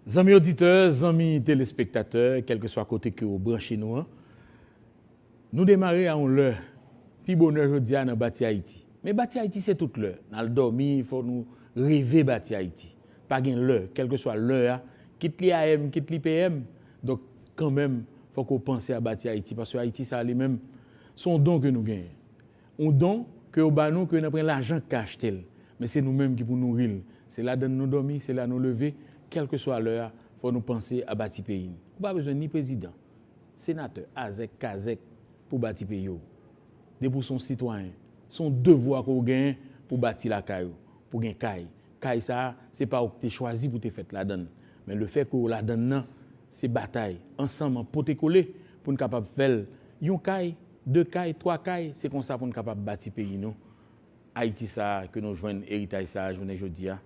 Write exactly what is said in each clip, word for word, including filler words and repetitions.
Zanmi oditè, zanmi telespektatè, kèlkeswa kote ke w branche nou an, nou demare a yon lè, pi bonè jodi a nan Bati Ayiti. Men Bati Ayiti se tout lè. N al dòmi, fò nou reve Bati Ayiti. Pa gen lè, kèlkeswa lè a, kit li A M, kit li P M. Donk, kanmenm, fòk ou panse a Bati Ayiti, paske Ayiti sa li menm, se yon don ke nou genyen. Yon don ke yo ba nou, ke nan pran lajan ki ka achte l. Men se nou menm ki pou nouri l. Se ladann nou dòmi, se la nou leve, kèlkeswa lè a, fò nou panse a bati peyi n. Ou pa bezwen ni prezidan, senatè, azèk, kazèk pou bati peyi w. Depi w se yon sitwayen, se yon devwa ke w genyen pou bati lakay ou, pou gen kay. Kay sa a, se pa ou ki te chwazi pou te fèt ladan l. Men lefètke w ladan l nan, se batay, ansanm, an pote kole, pou n kapab fè l yon kay, de kay, twa kay, se konsa pou n kapab bati peyi nou. Ayiti sa a ke nou jwenn, eritaj sa a jounen jodi a,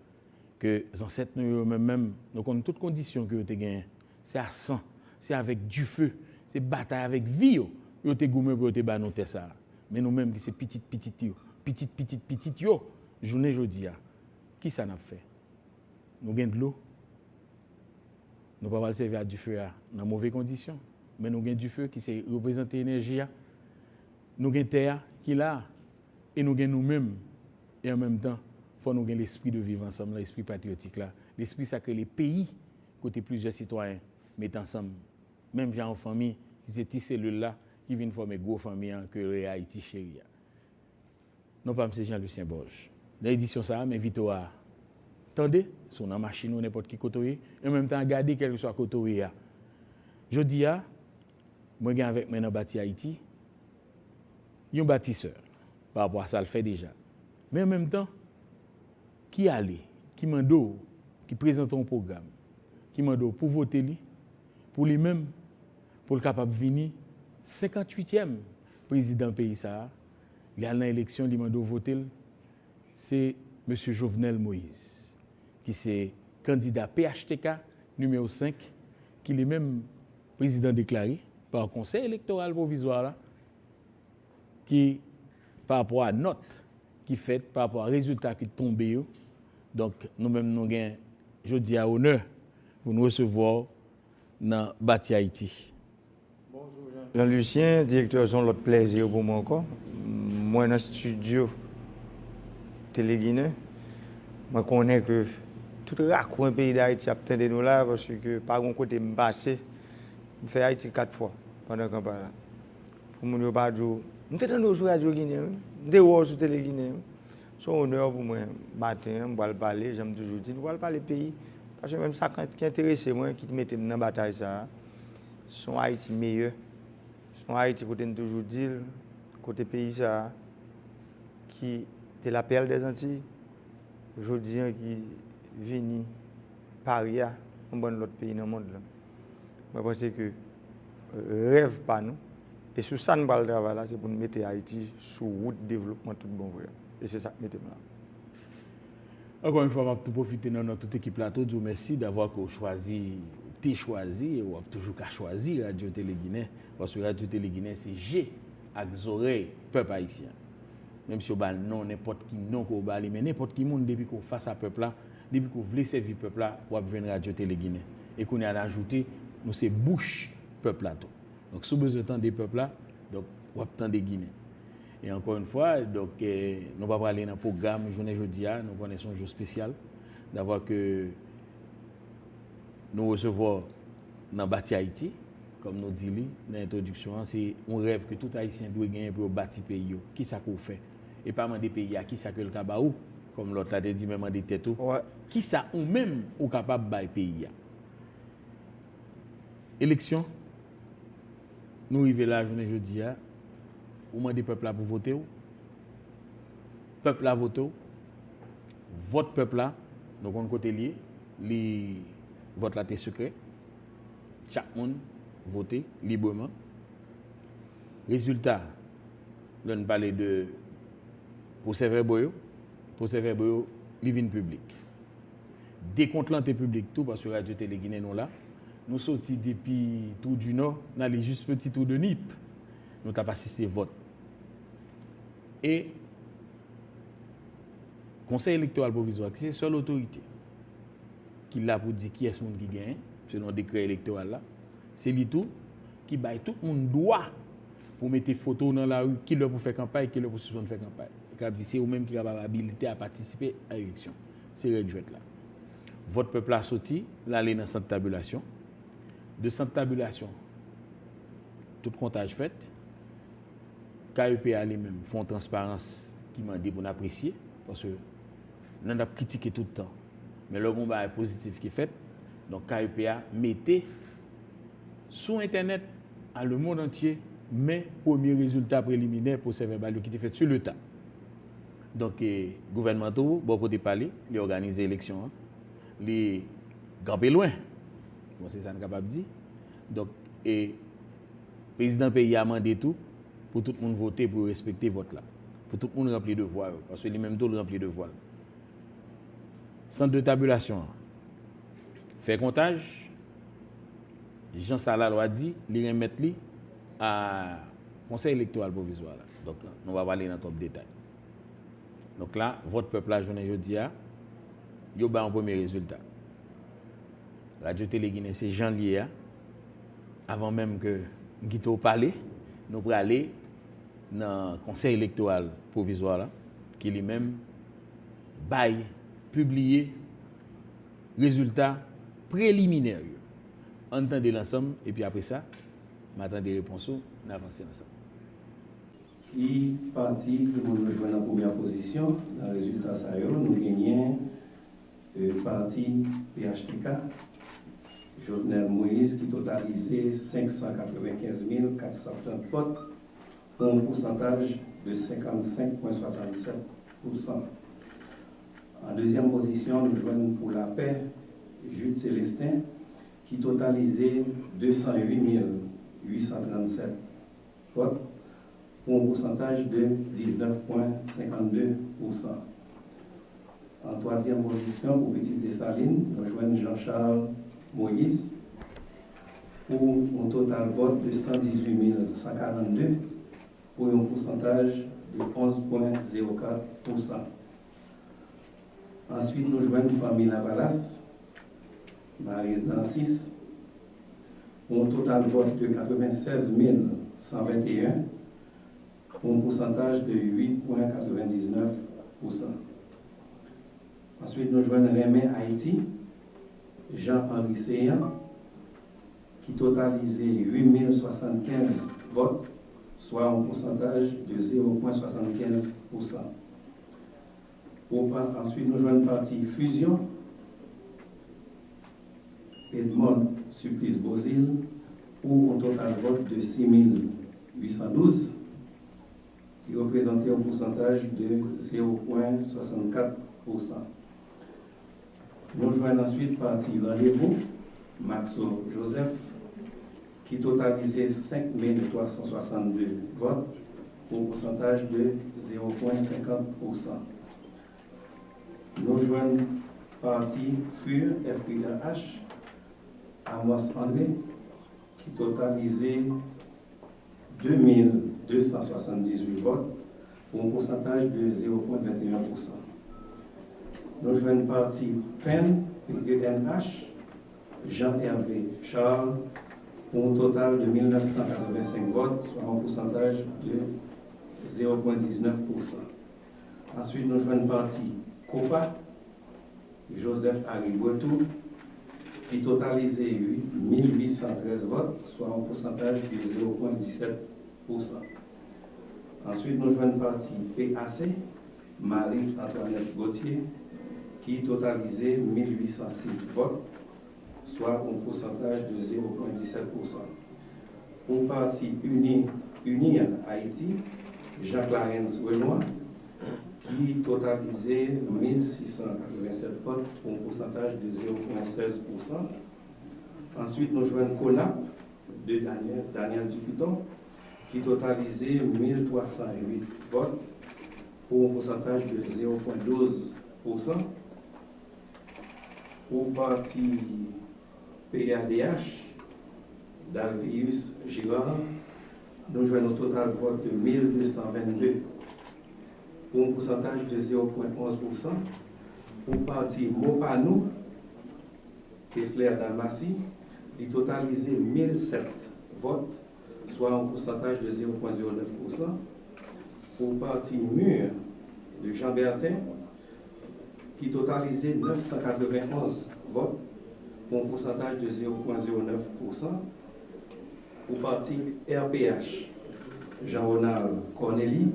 ke zansèt nou yo menm menm, nou konn tout kondisyon ke yo te genyen. Se a san, se avèk dife, se batay avèk vi yo, yo te goumen pou yo te ba nou tè sa a. Men nou menm ki se pitit pitit yo, pitit pitit pitit yo, jounen jodi a, kisa n ap fè? Nou gen dlo. Nou pa pral sèvi a dife a nan move kondisyon. Men nou gen dife ki se reprezante enèji a. Nou gen tè a ki la a. E nou gen nou menm. E an menm tan, fò nou gen lespri de viv ansanm, lespri patriyotik la, lespri sa k rele peyi, kote plizyè sitwayen met ansanm, menm jan yon fanmi ki se ti selil la, ki vin fòme gwo fanmi an, ke rele Ayiti cheri a. Non pa m se Jean Lucien Borges. Nan edisyon sa a, m envite w a tande, si w nan machin ou, nenpòt ki kote w ye, e an menm tan gade kèlkeswa kote w ye a. Jodi a, mwen gen avèk mwen nan Bati Ayiti, yon batisè, pa rapò a sa l fè deja. Men an menm tan, ki ale, ki mande w, ki prezante yon pwogram, ki mande w pou vote li, pou li menm, pou l kapab vini senkantuityèm prezidan peyi sa a, li al nan eleksyon, li mande w vote l, se mesye Jovenel Moïse, ki se kandida P H T K nimewo senk, ki li menm prezidan deklare pa Konsèy Elektoral Pwovizwa la, ki pa rapò a nòt ki fèt, pa rapò a rezilta ki tonbe yo. Donk, nou menm nou gen jodi a onè pou nou resevwa w nan Bati Ayiti. Jean Lucien, direktè, se yon lòt plèzi pou mwen ankò. Mwen nan estidyo Tele Ginen. Mwen konnen ke tout rakwen peyi Dayiti ap tande nou la, paske pa gen kote m pase. M fè Ayiti kat fwa pandan kanpay la. Pou moun yo pa di w, m te tande w sou Radyo Ginen, wi. M te wè w sou Tele Ginen, wi. Se yon onè pou mwen. Maten an, m pral pale, jan m toujou di, nou pral pale peyi. Paske menm sa k, ki enterese mwen, ki mete m nan batay sa a, se yon Ayiti meyè. Se yon Ayiti kote n toujou di l, kote peyi sa a, ki te la perle des Antilles, jodi an ki vini parya yon bann lòt peyi nan mond lan. Mwen panse ke rèv pa nou, e sou sa n pral travay la, se pou n mete Ayiti sou wout devlopman tout bon vre. E se sa k mete m la. Ankò yon fwa, m ap tou pwofite nan non tout ekip la tou di w mèsi davwa ke w chwazi, te chwazi, e w ap toujou ka chwazi Radyo Tele Ginen, paske Radyo Tele Ginen se je ak zòrèy pèp ayisyen. Menm si w ba l non, nenpòt ki non ke w ba li, men nenpòt ki moun, depi ke w fas a pèp la, depi ke w vle sèvi pèp la, w ap jwenn Radyo Tele Ginen. E kounye a n ajoute, nou se bouch pèp la tou. Donk, si w bezwen tande pèp la, donk, w ap tande Ginen. E ankò yon fwa, donk, eh, nou pa prale nan pwogram jounen jodi a, nou konnen se yon jou espesyal, davwa ke nou resevwa w nan Bati Ayiti, kòm nou di li nan entwodiksyon an, se yon rèv ke tout Ayisyen dwe genyen pou yo bati peyi yo. Kisa ke w fè? E pa mande peyi a kisa ke l ka ba ou, kòm lòt la te di, men mande tèt ou, kisa ou menm ou kapab bay peyi a? Eleksyon, nou rive la jounen jodi a, ou mande pèp la pou vote w, pèp la vote w, vòt pèp la, nou konn kote l ye, li, vòt la te sekrè, chak moun vote libreman. Rezilta, lè n pale de pwosè vèbo yo, pwosè vèbo yo, li vin piblik. Dekont lan te piblik tou, paske Radyo Tele Ginen nou la. Nou soti depi Trou du Nord, n ale jis Petit Trou de Nip. Nou t ap asiste vòt. E Konsèy Elektoral Pwovizwa, ki se sèl otorite ki la pou di kiyès moun ki genyen, selon dekrè elektoral la, se li tou ki bay tout moun dwa pou mete foto w nan lari, kilè pou fè kanpay, kilè pou sispann fè kanpay. Li ka di se ou menm ki kapab abilite a patisipe a eleksyon. Se règ jwèt la. Vòt pèp la soti, l ale nan sant tabilasyon. De sant tabilasyon, tout kontaj fèt. K E P a li menm fè yon transparans ki mande pou n apresye, paske n ap kritike tout tan. Men lè gon bagay pozitif ki fèt, donk K E P a mete sou entènèt a le monde entier, men premye rezilta preliminè pwosè vèbal yo ki te fèt sou le ta. Donk, e, gouvènman tou, bò kote pa li, li òganize eleksyon an. Li kanpe lwen. Bon, se sa n kapab di. Donk, e, prezidan peyi a mande tou pou tout moun vote, pou yo respekte vòt la. Pou tout moun ranpli devwa yo, paske li menm tou, l ranpli devwa l. Sant de tabilasyon an fè kontaj, jan sa lalwa di, li renmèt li a Konsèy Elektoral Pwovizwa la. Donk, nou pa prale nan twòp detay. Donk la, vòt pèp la, jounen jodi a, yo bay yon premye rezilta. Radyo Tele Ginen, se jan l ye a. Avan menm ke m kite w pale, nou prale nan Konsèy Elektoral Pwovizwa la, ki li menm bay, pibliye rezilta preliminè yo. Ann tande l ansanm, epi apre sa, m a tande repons ou, n avanse ansanm. Ki pati ki moun yo jwenn an premyè pozisyon nan rezilta sa yo? Nou genyen, e, pati P H T K, Jovenel Moïse, ki totalize senk san katrevenkenz mil kat san trant vòt, pou yon pousantaj de senkannsenk pwen swasannsèt pousan. An dezyèm pozisyon, nou jwenn Pou Lapè, Jude Célestin, ki totalize de san uit mil uit san trannsèt vòt, pou yon pousantaj de diznèf pwen senkannde pousan. An twazyèm pozisyon, pou Pitit Desalin, nou jwenn Jean Charles Moïse, pou yon total vòt de san dizuit mil san karannde, pou yon pousantaj de onz pwen zewo kat pousan. Answit, nou jwenn Fanmi Lavalas, Maryse Narcisse, pou yon total vòt de katrevennsèz mil san venteyen, pou yon pousantaj de uit pwen katrevendiznèf pousan. Answit, nou jwenn Renmen Ayiti, Jean Henry Céant, ki totalize uit mil swasannkenz vòt, swa yon pousantaj de zewo pwen swasannkenz pousan. Pou pa-, answit, nou jwenn pati Fusion, Edmonde Supplice Beauzile, pou yon total vòt de sis mil uit san douz, ki reprezante yon pousantaj de zewo pwen swasannkat pousan. Nou jwenn answit pati Randevou, Maxo Joseph, ki totalize senk mil twa san swasannde vòt, pou yon pousantaj de zewo pwen senkant pousan. Nou jwenn pati FUR, F U R H, Amos André, ki totalize de mil de san swasanndizuit vòt, pou yon pousantaj de zewo pwen venteyen pousan. Nou jwenn pati PEN, P E N H, Jean Hervé Charles, pou yon total de mil nèf san katrevensenk vòt, swa yon pousantaj de zewo pwen diznèf pousan. Answit, nou jwenn pati COPA, Joseph Harry Bretou, ki totalize mil uit san trèz vòt, swa yon pousantaj de zewo pwen disèt pousan. Answit, nou jwenn pati PAC, Marie Antoinette Gauthier, ki totalize mil uit san sis vòt, swa yon pousantaj de zewo pwen disèt pousan. Pou pati Uni, Uni Ayiti, Jean Clarens Renois, ki totalize mil sis san katrevennsèt vòt pou yon pousantaj de zewo pwen sèz pousan. Answit, nou jwenn KONAP de Daniel, Daniel Dupiton, ki totalize mil twa san uit vòt pou yon pousantaj de zewo pwen douz pousan. Pou pati P A D H, Dalvius Girard, nou jwenn yon total vòt de mil de san vennde, pou yon pousantaj de zewo pwen onz pousan. Pou pati Mo Pa Nou, Kesler Dalmacy, li totalize mil sèt vòt, swa yon pousantaj de zewo pwen zewo nèf pousan. Pou pati Mur de Jean Bertin, ki totalize nèf san katrevenonz vòt, pou yon pousantaj de zewo pwen zewo nèf pousan. Pou pati R P H, Jean Ronald Cornely,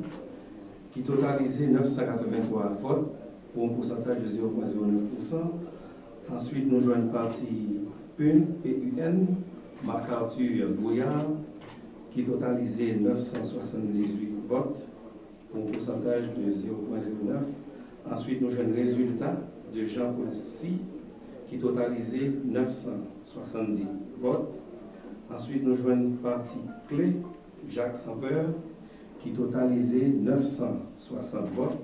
ki totalize nèf san katreventwa vòt, pou yon pousantaj de zewo pwen zewo nèf pousan. Answit, nou jwenn pati PUN, P U N, Marc Arthur Brouillard, ki totalize nèf san swasanndizuit vòt, pou yon pousantaj de zewo pwen zewo nèf. Answit, nou jwenn rezilta de Jean Coetzee, ki totalize nèf san swasanndis vòt. Answit, nou jwenn pati Kle, Jacques Sans Peur, ki totalize nèf san swasant vòt,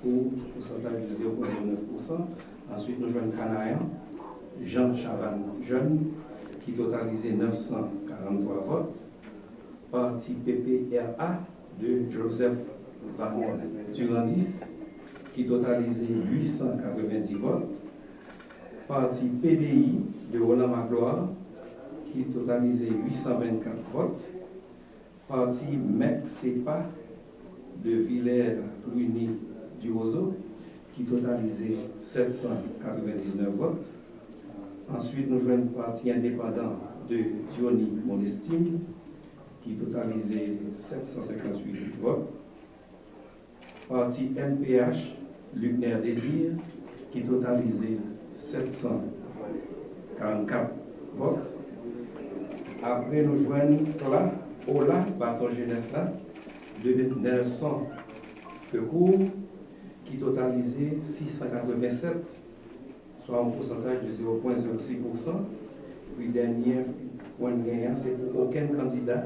pou pousantaj de zewo pwen zewo nèf pousan. Answit, nou jwenn Kanayan, Jean Chavannes Jeune, ki totalize nèf san karanntwa vòt. Pati P P R A de Joseph Vanel Durandis, ki totalize uit san katrevendis vòt. Pati P D I de Roland Magloire, ki totalize uit san vennkat vòt. Pati Mec Sepa de Villers Cluny Duroseau, ki totalize sèt san katrevendiznèf vòt. Answit, nou jwenn pati endepandan de Diony Monestime, ki totalize sèt san senkantuit vòt. Pati M P H, Lucner Désir, ki totalize sèt san karannkat vòt. Apre, nou jwenn Kla, Ola, Baton Jenès la, de Nelson Fecourt, ki totalize sis san katrevensèt, swa yon pousantaj de zewo pwen zewo sis pousan. Epi dènye pwen n genyen an, se pou okenn kandida,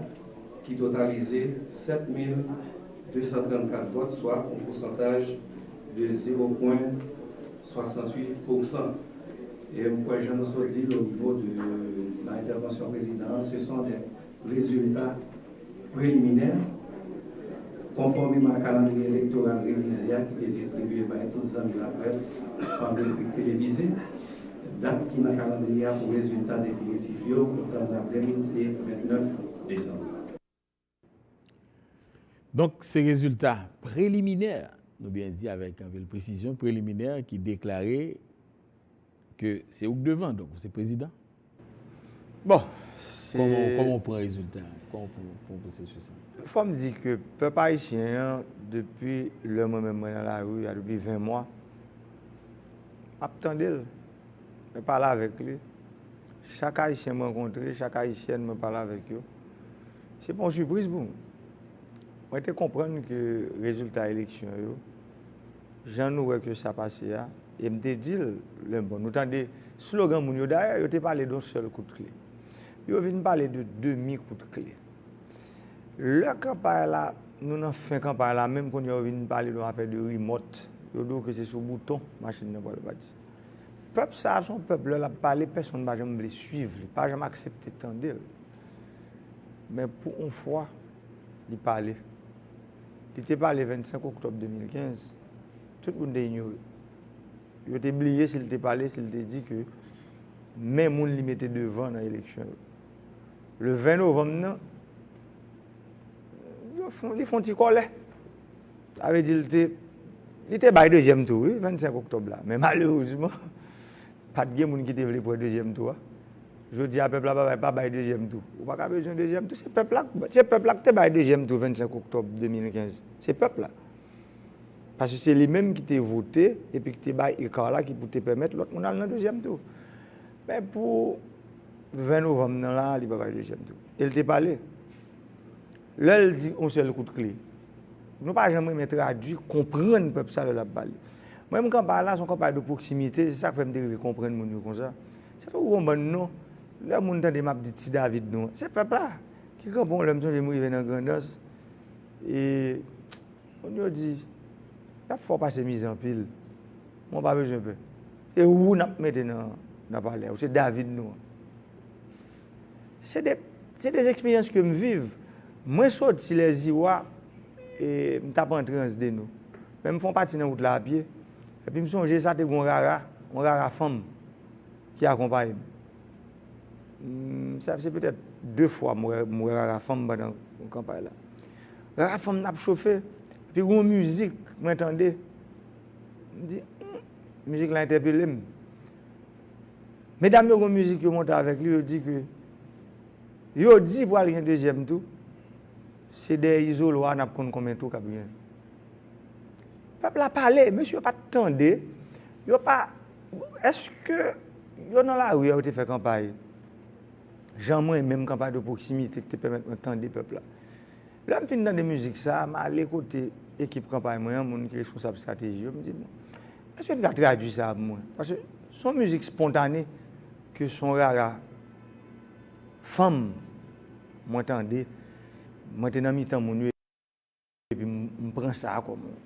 ki totalize sèt mil de san trannkat vòt, swa yon pousantaj de zewo pwen swasantuit pousan. E m kwè, jan nou sot di l o nivo de la entèvansyon prezidan an, se son de rezilta preliminè, konfòmeman a kalandriye elektoral revize a ki te distribiye bay tout zanmi laprès pandan epik televize. Dat ki nan kalandriye a pou rezilta definitif yo, pou tann raple nou, se vennèf desanm. Donk, se rezilta preliminè, nou byen di avèk anpil presizyon, preliminè ki deklare ke se ou k devan, donk ou se prezidan. Bon, se. Kòman, kòman w pran rezilta? Kòman w pran, pran pwosesis sa? Fò m di ke pèp ayisyen an, depi lè mwen menm mwen nan lari a, depi ven mwa, m ap tande l. Mwen pale avèk li. Chak ayisyen m rankontre, chak ayisyèn mwen pale avèk yo. Se pa yon sipriz pou mwen. Mwen te konprann ke rezilta eleksyon yo, jan nou wè ke sa pase a, e m te di l, lè bon, nou tande slogan moun yo, dayè, yo te pale de yon sèl kout kle. Yo vin pale de demi kout kle. Lè kanpay la, nou nan fen kanpay la, menm kounye a yo vin pale de yon afè de rimòt. Yo di w ke se sou bouton machin nan pral pati. Pèp sa a se yon pèp, lè l ap pale, pèsonn pa janm vle swiv li, pa janm aksepte tande l. Men pou yon fwa, li pale. Li te pale vennsenk oktòb de mil kenz, tout moun te inyore. Yo te bliye si l te pale, si l te di ke men moun li mete devan nan eleksyon yo. Le ven novanm nan, yo fon, li fon ti kòlè. Sa vle di li te, li te bay dezyèm tou, wi, vennsenk oktòb la. Men malerezman, pa t gen moun ki te vle pran dezyèm tou a. Jodi a, pèp la pa bay, pa bay dezyèm tou. Ou pa ka bezwen dezyèm tou. Se pèp la, se pèp la ki te bay dezyèm tou vennsenk oktòb de mil kenz. Se pèp la. Paske se li menm ki te vote epi ki te bay eka la ki pou te pèmèt lòt moun al nan dezyèm tou. Men pou ven novanm nan la, li pa bay dezyèm tou. E l te pale. Lè l di yon sèl kout kle, nou pa janm renmen tradui, konprann pèp sa lè l ap pale. Mwen menm kanpay la, se yon kanpay de pwoksimite, se sa k fè m te rive konprann moun yo konsa. Se tankou yon bann non, lè moun tande m ap di Ti David non, se pèp la ki kanpe yon lè, m sonje m rive nan Grandans, e moun yo di, y ap fè w pase mizè anpil, men w pa bezwen pè. Se ou n ap mete nan, nan palè, ou se David nou an. Se de, se de eksperyans ke m viv. Mwen soti Lèziwa, e m t ap antre Anse des Naux. Men m fè yon pati nan wout la a pye. Epi m sonje sa te gen yon rara, yon rara fanm ki akonpaye m. Hmm, sa se petèt de fwa m wè, m wè rara fanm pandan kanpay la. Rara fanm nan ap chofe, epi gen yon mizik mwen tande. M di, hmm, mizik la entèpele m. Medam yo gen yon mizik yo monte avèk li, yo di ke, yo di pral gen dezyèm tou. Se dèyè izolwa n ap konn konbyen tou k ap gen. Pèp la pale, mesye yo pa t tande. Yo pa, èske yo nan lari a, yo te fè kanpay? Jan mwen menm, kanpay de pwoksimite ki te pèmèt mwen tande pèp la. Lè m fin tande mizik sa a, m ale kote ekip kanpay mwen an, moun ki responsab estrateji yo, m di, bon, èske n ka tradui sa a pou mwen? Paske se yon mizik spontane ke se yon rara fanm mwen tande, mwen te nan mitan moun yo, epi m, m pran sa a kòm yon.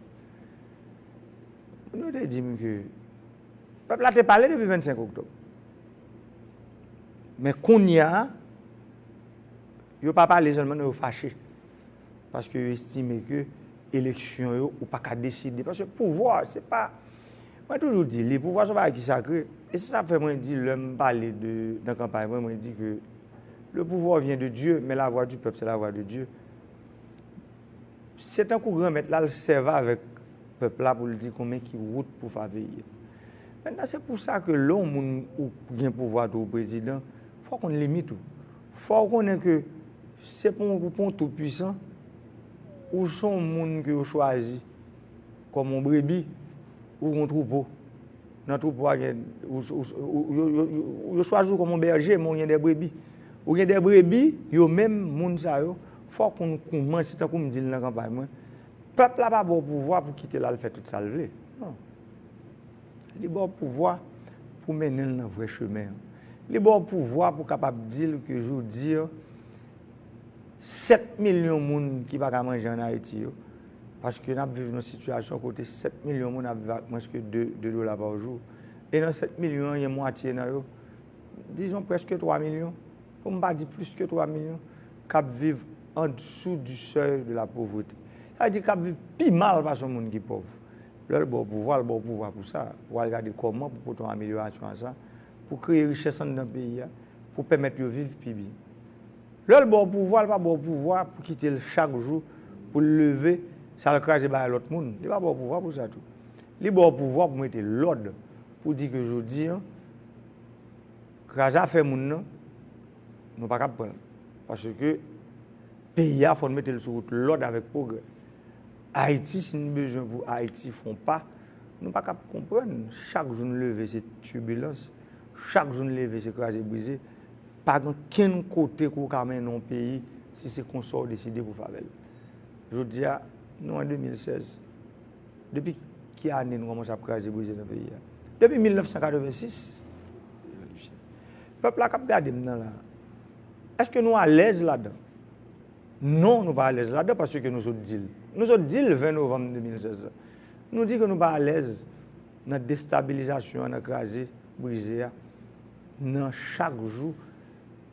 Moun yo te di m ke pèp la te pale depi vennsenk oktòb. Men kounye a, yo pa pale sèlman, non, yo fache. Paske yo estime ke eleksyon yo, ou pa ka deside. Paske pouvwa, se pa, mwen toujou di li, pouvwa se yon bagay ki sakre. E se sa k fè mwen di, lè m pale de, nan kanpay mwen, mwen di ke le pouvoir vient de Dieu, mais la voix du peuple, c'est la voix de Dieu. Se tankou Granmèt la, l sèvi avèk pèp la pou l di konbyen ki wout pou fè peyi a. Mentnan, se pou sa ke lè yon moun ou gen pouvwa tou, ou prezidan, fò w konn limit ou. Fò w konnen ke se pa yon, ou pa yon tou pwisan, ou se yon moun ke yo chwazi kòm yon brebi, ou yon twoupo. Nan twoupo a gen, ou, ou, ou, yo, yo, yo, yo chwazi w kòm yon bèje, men w gen de brebi. Ou gen de brebi, yo menm, moun sa yo, fò w konn kouman, se tankou m di l nan kanpay mwen, pèp la pa ba w pouvwa pou kite l al fè tout sa l vle. Non. Li ba w pouvwa pou mennen l nan vrè chemen an. Li ba w pouvwa pou kapab di l ke jodi a, sèt milyon moun ki pa ka manje ann Ayiti yo, paske n ap viv nan sitiyasyon kote sèt milyon moun ap viv ak mwens ke de, de dola pa jou. E nan sèt milyon an, gen mwatye nan yo, dizon prèske twa milyon, pou m pa di plis ke twa milyon, k ap viv an dsou du seuil de la pauvreté. Sa vle di k ap viv pi mal pase yon moun ki pòv. Lè l ba w pouvwa, l ba w pouvwa pou sa. Ou al gade kòman pou pote yon amelyorasyon a sa, pou kreye richès anndan peyi a, pou pèmèt yo viv pi byen. Lè l ba w pouvwa, l pa ba w pouvwa pou kite l chak jou, pou l leve, sa l kraze bay lòt moun. Li pa ba w pouvwa pou sa tou. Li ba w pouvwa pou mete lòd, pou di ke jodi a, kraze afè moun nan, nou pa kab pran l. Paske peyi a, fò n mete l sou wout lòd avèk pwogrè. Ayiti, si n bezwen pou Ayiti fè yon pa, nou pa kab konprann. Chak jou n leve, se tibilans. Chak jou n leve, se kraze brize. Pa gen okenn kote ke w ka mennen yon peyi si se konsa w deside pou fè avè l. Jodi a, nou an de mil sèz. Depi ki ane nou kòmanse ap kraze brize nan peyi a? Depi mil nèf san katrevensis. Pèp la k ap gade m nan la, èske nou alèz ladan? Non, nou pa alèz ladan paske nou sot di l. Nou sot di l ven novanm de mil sèz la. Nou di ke nou pa alèz nan destabilizasyon an, nan kraze, brize a, nan chak jou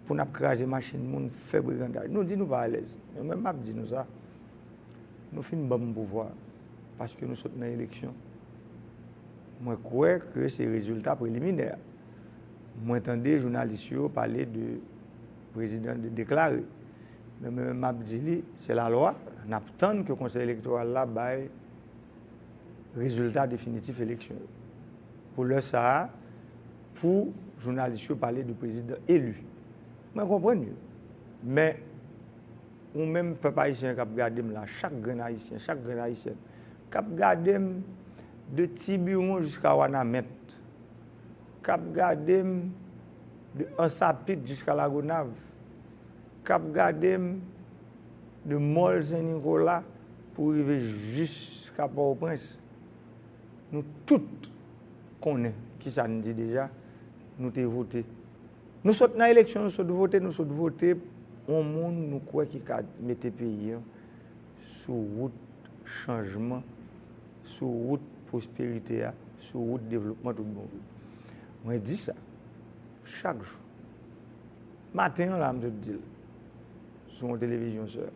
pou n ap kraze machin moun, fè brigandaj. Nou di nou pa alèz. Men mwen, m ap di nou sa. Nou fin ban m pouvwa paske nou sot nan eleksyon. Mwen kwè ke se rezilta preliminè. Mwen tande jounalis yo pale de prezidan de deklare. Men mwen menm m ap di li, se lalwa, n ap tann ke Konsèy Elektoral la bay rezilta definitif eleksyon yo. Pou lè sa a, pou jounalis yo pale de prezidan eli. Mwen konprann yo. Men, ou menm pèp ayisyen k ap gade m la, chak grenn ayisyen, chak grenn ayisyèn, k ap gade m de Tibiwon jiska Wanament, k ap gade m de Ansapit jiska Lagonav, k ap gade m de Mòl Sen Nikola pou rive jiska Pòtoprens. Nou tout konnen kisa n di deja, nou te vote. Nou sot nan eleksyon, nou sot vote, nou sot vote yon moun nou kwè ki ka mete peyi a sou wout chanjman, sou wout pwosperite a, sou wout devlopman tout bon vre. Mwen di sa chak jou. Maten an la, m sot di l sou yon televizyon sè.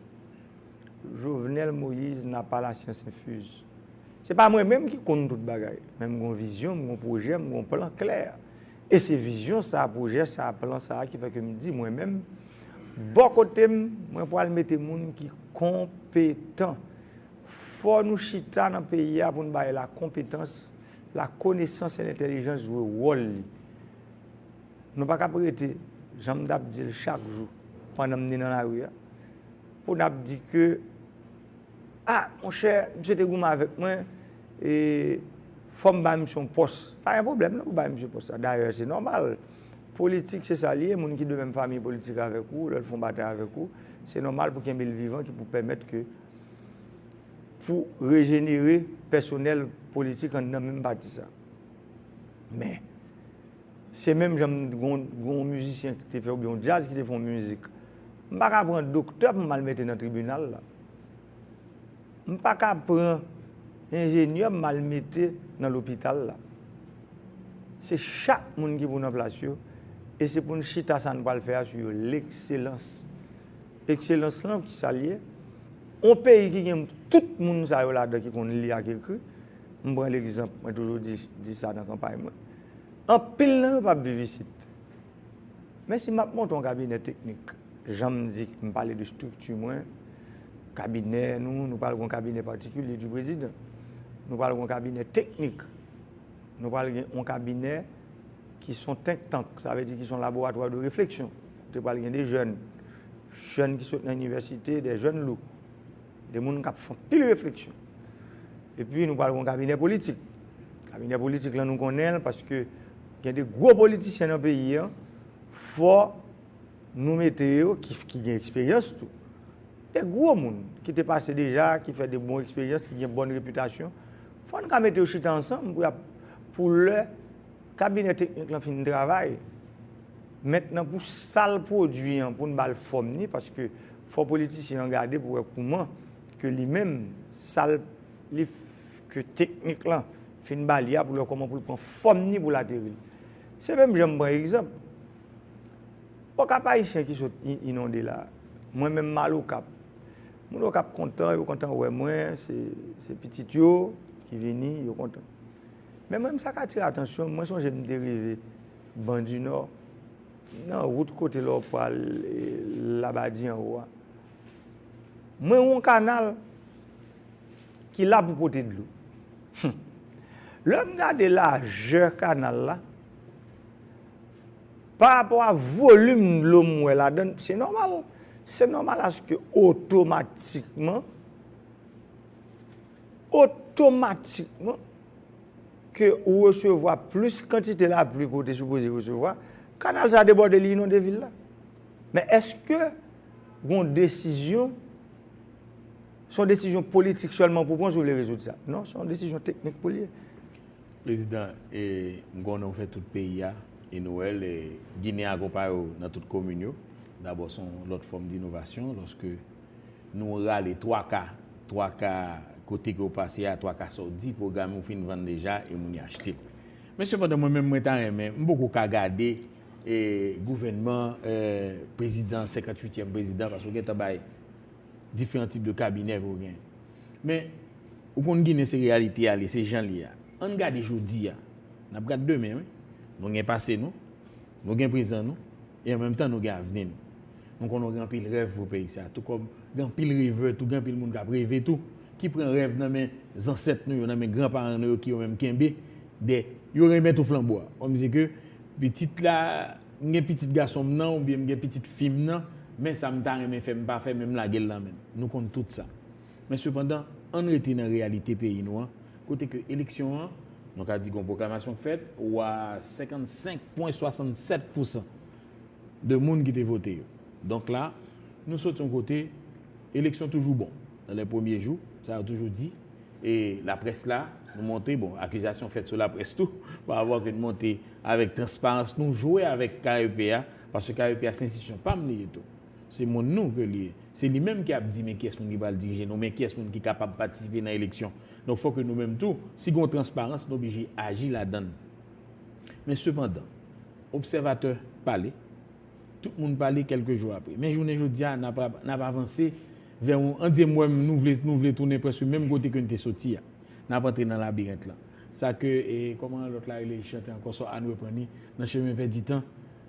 Jovenel Moïse n'a pas la science infuse. Se pa mwen menm ki konn tout bagay, men m gon vizyon, m gon pwojè, m gon plan klè. E se vizyon sa, pwojè sa, plan sa ki fè ke m di mwen menm, bò kote m, mwen pral mete moun ki konpetan. Fò nou chita nan peyi a pou n bay la konpetans, la konesans e lentèlijans jwe wòl li. Nou pa ka ap rete, jan m t ap di l chak jou, pandan m te nan lari a, pou n ap di ke, a, monchè, misye te goumen avèk mwen, e fò m bay misye yon pòs. Pa gen pwoblèm non pou bay misye pòs la. Dayè, se nòmal. Politik, se sa l ye. Moun ki de menm fanmi politik avèk ou, lè l fè yon batay avèk ou, se nòmal pou kenbe l vivan ki pou pèmèt ke, pou rejenere pèsonèl politik anndan menm pati sa. Men, se menm jan m gon, gon mizisyen ki te fè, oubyen yon djaz ki te fè yon mizik. M pa ka pran doktè pou m al mete nan tribinal la. M pa ka pran enjenyè m al mete nan lopital la. Se chak moun ki pou nan plas yo, e se pou n chita sa n pral fè a sou yo, lekselans. Ekselans lan, ki sa l ye? On peyi ki gen tout moun sa yo ladan ki konn li ak ekri, m pran legzanp, mwen toujou di, di sa nan kanpay mwen. Anpil nan yo p ap viv isit. Men si m ap monte yon kabinè teknik, jan m di, m pale de estrikti mwen, kabinè nou, nou pral gen yon kabinè patikilye di prezidan. Nou pral gen yon kabinè teknik. Nou pral gen yon kabinè ki se yon think tank, sa vle di ki se yon laboratwa de refleksyon. Kote pral gen de jèn, jèn ki sot nan inivèsite, de jèn lou, de moun k ap fè anpil refleksyon. Epi nou pral gen yon kabinè politik. Kabinè politik lan nou konnen l paske gen de gwo politisyen nan peyi an, fò nou mete yo ki, ki gen eksperyans tou. De gwo moun ki te pase deja, ki fè de bon eksperyans, ki gen bòn repitasyon. Fò n ka mete yo chita ansanm pou y ap, pou lè kabinè teknik lan fin travay. Mentnan pou sa l pwodui an, pou n ba l fòm ni, paske fò politisyen an gade pou wè kouman ke li menm, sa l, li, ke teknik lan fin ba li a, pou l wè kòman pou l pran fòm ni pou l ateri. Se menm jan m pran egzanp. Okap ayisyen ki sot i-, inonde la. Mwen menm m al Okap. Moun Okap kontan, yo kontan wè mwen, se, se pitit yo ki vini, yo kontan. Men mwen, sa k atire atansyon m, mwen sonje m te rive Ban di Nò, nan wout kote lè w pral, e, Labadi anwo a. Mwen wè yon kanal ki la pou pote dlo. Hum. Lè m gade lajè kanal la, pa rapò a volim dlo m wè ladan l, se nòmal. Se nòmal aske otomatikman, otomatikman, ke ou resevwa plis kantite lapli ke w te sipoze resevwa, kanal sa debòde, li inonde vil la. Men èske gon desizyon, se yon desizyon politik sèlman pou pran si w vle rezoud sa? Non, se yon desizyon teknik pou l ye. Prezidan, e, m konnen w fè tout peyi a, e nou wè l, e, Ginen akonpaye w nan tout komin yo. Dabò, se yon lòt fòm de inovasyon, lòske nou rale twa ka, twa ka kote ke w pase a, twa ka sa w di, pwogram ou fin vann deja, e moun yo achte l. Men sepandan, mwen menm, mwen ta renmen, m poko ka gade, e, gouvènman, e, prezidan, senkantuityèm prezidan, paske w gentan bay diferan tip de kabinè ke w gen. Men, ou konn Ginen se reyalite a li, se jan l ye a. Ann gade jodi a. N ap gade demen, wi. Nou gen pase nou, nou gen prezan nou, e an menm tan nou gen avni nou. Nou konnen gen anpil rèv pou peyi sa. Tou kòm gen anpil revè tou, gen anpil moun k ap reve tou, ki pran rèv nan men zansèt nou yo, nan men granparan nou yo ki yo menm kenbe, de, yo renmen tou flanbo a. Kòmsi ke pitit la, m gen pitit gason m nan, oubyen m gen pitit fi m nan, men sa m ta renmen fè, m pa fè, men m lage l nan men l. Nou konn tout sa. Men sepandan, ann rete nan reyalite peyi nou an, kote ke eleksyon an, nou ka di gon pwoklamasyon k fèt, ou a senkannsenk pwen swasannsèt pousan de moun ki te vote yo. Donk la, nou soti yon kote, eleksyon toujou bon. Nan lè premye jou, sa yo toujou di, e laprès la, nou montre, bon, akizasyon fèt sou laprès tou, pa rapò ke nou montre avèk transparans, nou jwe avèk K E P a, paske K E P a se enstitisyon pa m li ye tou. Se moun nou ke li ye. Se li menm ki ap di men kiyès moun ki pral dirije nou, men kiyès moun ki kapab patisipe nan eleksyon. Donk, fò ke nou menm tou, si gen yon transparans, nou oblije aji ladan l. Men sepandan, obsèvatè pale, tout moun pale kèlke jou apre. Men jounen jodi a, n ap, n ap avanse vè yon, an di m wè nou vle, nou vle tounen prèske menm kote ke n te soti a. N ap antre nan labirent lan. Sa ke, e, kòman lòt la rele chante ankò, sò a n reprann li, nan chemen pèdi tan,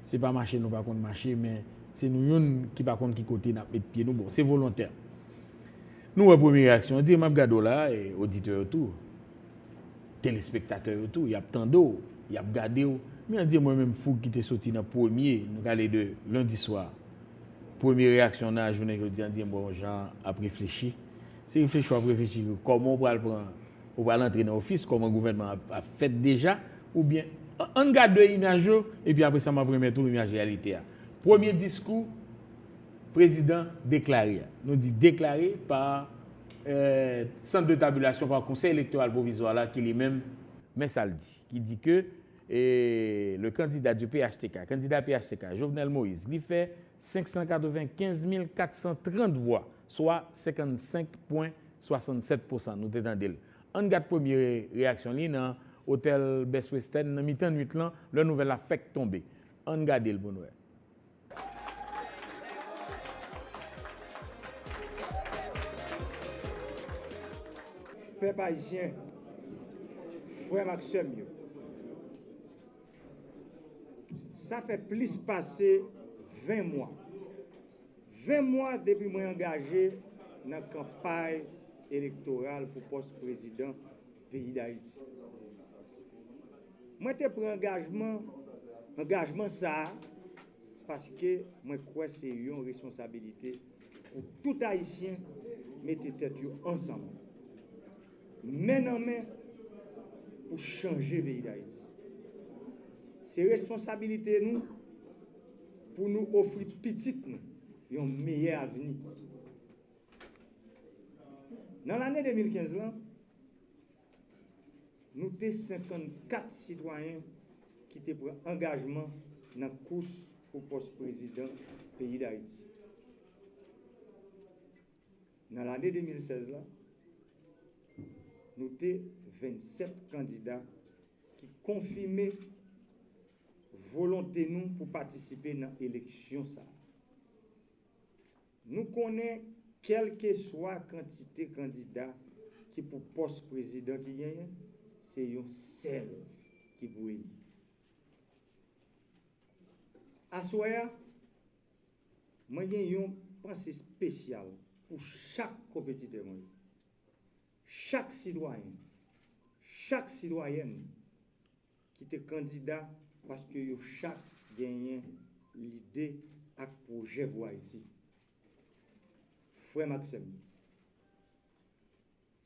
se pa mache nou pa konn mache, men se nou youn ki pa konn ki kote n ap met pye nou. Bon, se volontè. Nou wè premye reyaksyon, an di m ap gade w la, e, oditè yo tou. Telespektatè yo tou, y ap tande w, y ap gade w. Men an di mwen menm foug ki te soti nan premye, nou gade de lendi swa. Premye reyaksyon nan jounen jodi an, di mwen yon jan ap reflechi. Se reflechi w ap reflechi kòman w pral pran, w pral antre nan ofis, kòman gouvènman ap, ap fèt deja, oubyen an, ann gade de imaj yo, epi apre sa m ap remèt ou imaj reyalite a. Premye diskou, prezidan deklare a. Nou di deklare pa, eh, sant de tabilasyon, pa konsèy elektoral pwovizwa la ki li menm, men sa l di, ki di ke, eh, le candidat du P H T K, kandida P H T K, Jovenel Moïse, li fè senk san katrevenkenz mil kat san trant vwa, swa senkannsenk pwen swasannsèt pousan, nou te tande l. Ann gad premye reyaksyon li nan otèl Best Western nan mitan nwit lan, lè nouvèl la fèk tonbe. Ann gade l pou n wè. Pèp ayisyen, frè m ak sè m yo, sa fè plis pase ven mwa. Ven mwa depi mwen angaje nan kanpay elektoral pou pòs prezidan peyi Dayiti. Mwen te pran angajman, angajman sa a, paske mwen kwè se yon responsabilite pou tout Ayisyen mete tèt yo ansanm, men nan men, pou chanje peyi Dayiti. Se responsabilite nou pou nou ofri pitit nou yon meyè avni. Nan lane de mil kenz lan, nou te senkannkat sitwayen ki te pran angajman nan kous pou pòs prezidan peyi Dayiti. Nan lane de mil sèz la, nou te vennsèt kandida ki konfime volonte nou pou patisipe nan eleksyon sa a. Nou konnen, kèlkeswa kantite kandida ki pou pòs prezidan ki genyen, se yon sèl ki pou eli. Aswè a, mwen gen yon panse espesyal pou chak konpetitè mwen yo, chak sitwayen, chak sitwayèn ki te kandida, paske yo chak genyen lide ak pwojè pou Ayiti. Frè m ak sè m yo,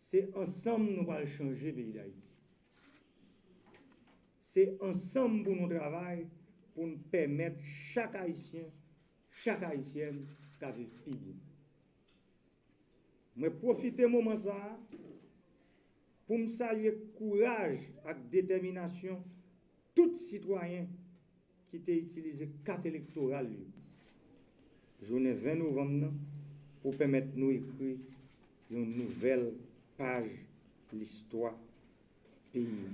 se ansanm nou pral chanje peyi Dayiti. Se ansanm pou nou travay pou n pèmèt chak Ayisyen, chak Ayisyèn ka viv pi byen. Mwen pwofite moman sa a pou m salye kouraj ak detèminasyon tout sitwayen ki te itilize kat elektoral yo jounen ven novanm nan pou pèmèt nou ekri yon nouvèl paj listwa peyi a.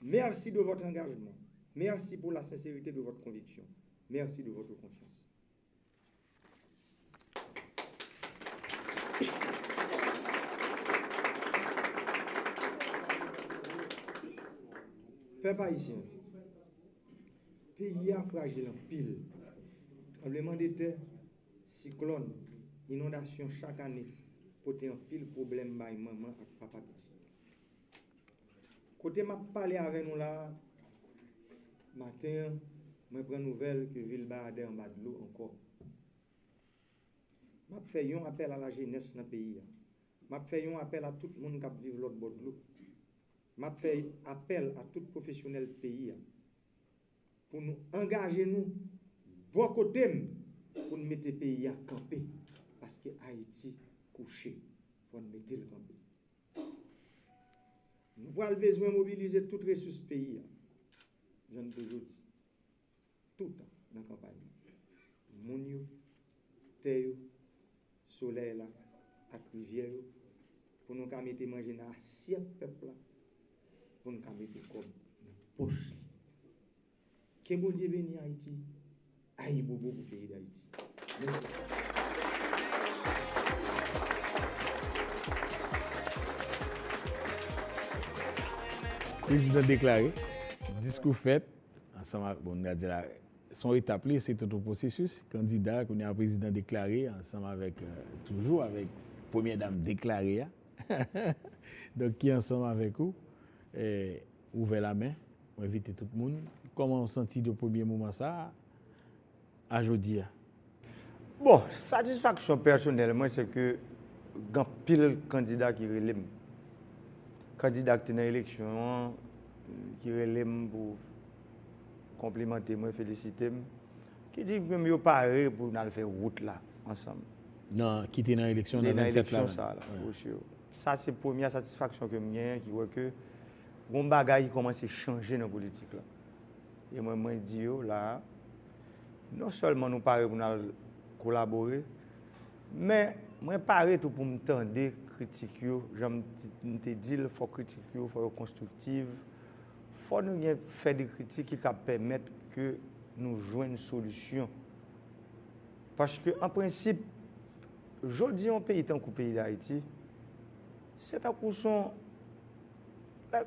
Merci de votre engagement. Merci pour la sincérité de votre conviction. Merci de votre confiance. Pèp ayisyen, peyi a frajil anpil. Tranblemanntè, siklòn, inondasyon chak ane pote anpil pwoblèm bay manman ak papa pitit. Kote m ap pale avè nou la a, maten an, mwen pran nouvèl ke vil Baradè anba dlo ankò. M ap fè yon apèl a lajenès nan peyi a. M ap fè yon apèl a tout moun k ap viv lòt bò dlo. M ap fè apèl a tout pwofesyonèl peyi a pou nou angaje nou bò kote m pou n mete peyi a kanpe, paske Ayiti kouche, fò n mete l kanpe. Nou pral bezwen mobilize tout resous peyi a, jan n toujou di, toutan nan kanpay la. Moun yo, tè yo, solèy la ak rivyè yo, pou nou ka mete manje nan asyèt pèp la, pou n ka mete kòb nan pòch li. Ke Bondye beni Ayiti. Ayibobo pou peyi Dayiti. Mèsi. Prezidan deklare, diskou fèt, ansanm ak, bon, n ka di la, se yon etap li, se tout yon pwosesis. Kandida, kounye a prezidan deklare, ansanm avèk, euh, toujou avèk premyè dam deklare a. Donk, ki ansanm avèk ou, eh, ouvè lamen, ou envite tout moun. Kòman w santi de premye moman sa a, a jodi a? Bon, satisfaksyon pèsonèl mwen, se ke gen anpil kandida ki rele m. Kandida ki te nan eleksyon an, ki rele m pou konplimante mwen, felisite m, ki di menm yo pare pou n al fè wout la ansanm. Nan, ki te nan eleksyon nan vennsèt la menm. Sa la, wi. Sa se premye satisfaksyon ke m genyen ki wè ke gon bagay ki kòmanse chanje nan politik la. E mwen, mwen di yo la, non sèlman nou pare pou n al kolabore, men mwen pare tou pou m tande kritik yo, jan m te di l, fò kritik yo, fò yo konstriktiv, fò nou gen fè de kritik ki ka pèmèt ke nou jwenn solisyon. Paske an prensip, jodi yon peyi tankou peyi Dayiti, se tankou son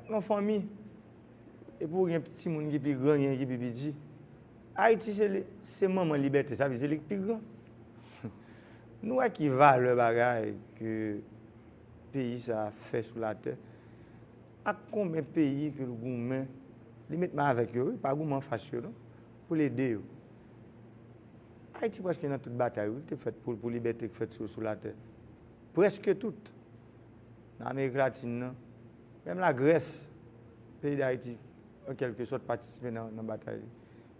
yon fanmi, epi w gen timoun ki pi gran, gen ki pi piti. Ayiti se, se manman libète, sa vle di se li ki pi gran. Nou wè ki valè bagay ke peyi sa fè sou latè. Ak konbyen peyi ke l goumen, li met men avèk yo, wi, pa goumen anfas yo non, pou l ede yo. Ayiti prèske nan tout batay, wi, ki te fèt pou, pou libète ki fèt sou, sou latè. Prèske tout. Nan Amerik Latin nan, menm Lagrès, peyi Dayiti, an kèlke sòt, patisipe nan, nan batay li.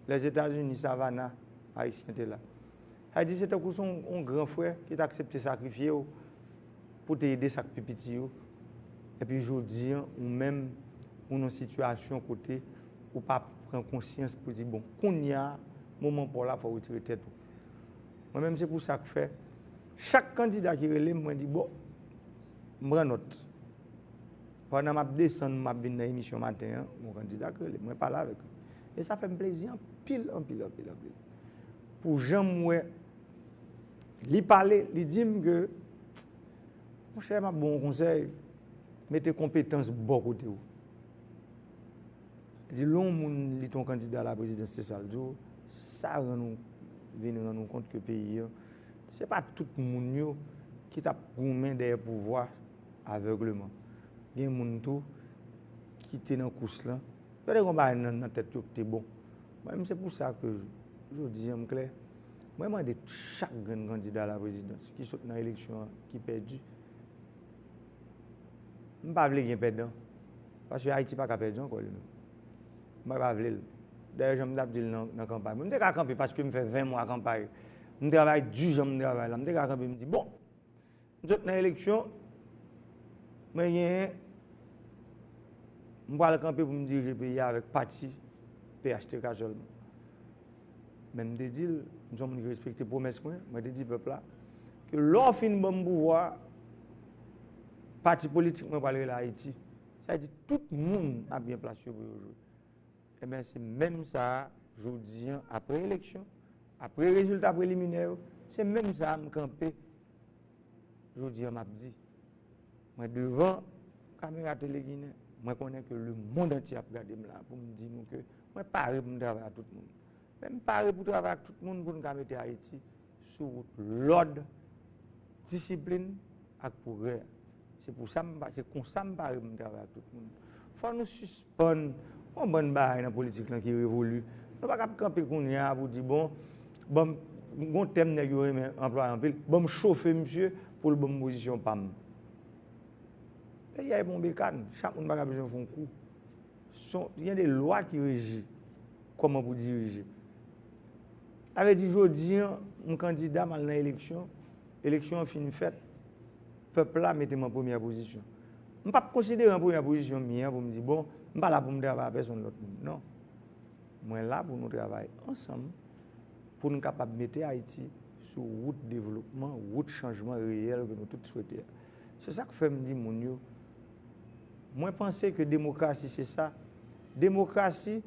Lèzetazini, Savannah, Ayisyen te la. Sa vle di se tankou se yon, yon gran frè ki t aksepte sakrifye w pou te ede sa k pi piti yo. Epi jodi an, ou menm, ou nan sitiyasyon kote ou pa pran konsyans pou di, bon, kounye a, moman pa w la, fò w retire tèt ou. Mwen menm, se pou sa k fè, chak kandida ki rele m, mwen di, bon, m pran nòt. Pandan m ap desann, m ap vin nan emisyon maten an, yon kandida k rele m, mwen pale avèk li. E sa fè m plezi anpil, anpil, anpil, anpil. Pou jan m wè li pale, li di m ke, monchè, m ap ba w yon konsèy, mete konpetans bò kote w. Li di, lè yon moun li te yon kandida laprezidans, se sa l di w, sa rann ou vin rann ou kont ke peyi an, se pa tout moun yo ki t ap goumen dèyè pouvwa avègleman. Gen moun tou ki te nan kous lan, yo te gen yon bagay nan, nan tèt yo ki te bon. Mwen menm, se pou sa ke jodi an m klè. Mwen mande chak grenn kandida laprezidans ki sot nan eleksyon an, ki pèdi, m pa vle gen pèdan. Paske Ayiti pa ka pèdi ankò li menm. Mwen pa vle l. Dayè, jan m t ap di l nan, nan kanpay mwen, m te ka kanpe paske m fè ven mwa kanpay. M travay di jan m travay la. M te ka kanpe, m di, bon, m sot nan eleksyon, mwen genyen, m pral kanpe pou m dirije peyi a avèk pati P H T K sèlman. Men m te di l, m se yon moun ki respekte pwomès mwen, mwen te di pèp la, ke lè w fin ban m pouvwa a, pati politik mwen pral rele Ayiti. Sa vle di tout moun ap gen plas yo pou yo jwe. Ebyen, se menm sa a, jodi an, apre eleksyon, apre rezilta preliminè yo, se menm sa a m kanpe jodi an m ap di. Mwen devan kamera Tele Ginen, mwen konnen ke lemonn antye ap gade m la pou m di nou ke mwen pare pou m travay ak tout moun. Men m pare pou travay ak tout moun pou n ka mete Ayiti sou wout lòd, disiplin ak pwogrè. Se pou sa m pa, se konsa m pare pou m travay ak tout moun. Fò nou sispann yon bann bagay nan politik lan ki revoli. Nou pa ka ap kanpe kounye a pou di, bon, ban m, gon tèm nèg yo renmen anplwaye anpil, ban m chofe misye pou l ban m pozisyon pa m. Peyi a e pa yon bekàn, chak moun pa ka bezwen fè yon kou. Son, gen de lwa ki reji kòman pou dirije. Sa vle di, jodi an, m kandida, m al nan eleksyon, eleksyon an fin fèt, pèp la mete m an premyè pozisyon. M p ap konsidere an premyè pozisyon m ye an pou m di, bon, m pa la pou m travay a pèsonn lòt moun. Non. Mwen la pou nou travay ansanm, pou n kapab mete Ayiti sou wout devlopman, wout chanjman reyèl ke nou tout swete a. Se sa k fè m di moun yo, mwen panse ke demokrasi se sa. Demokrasi,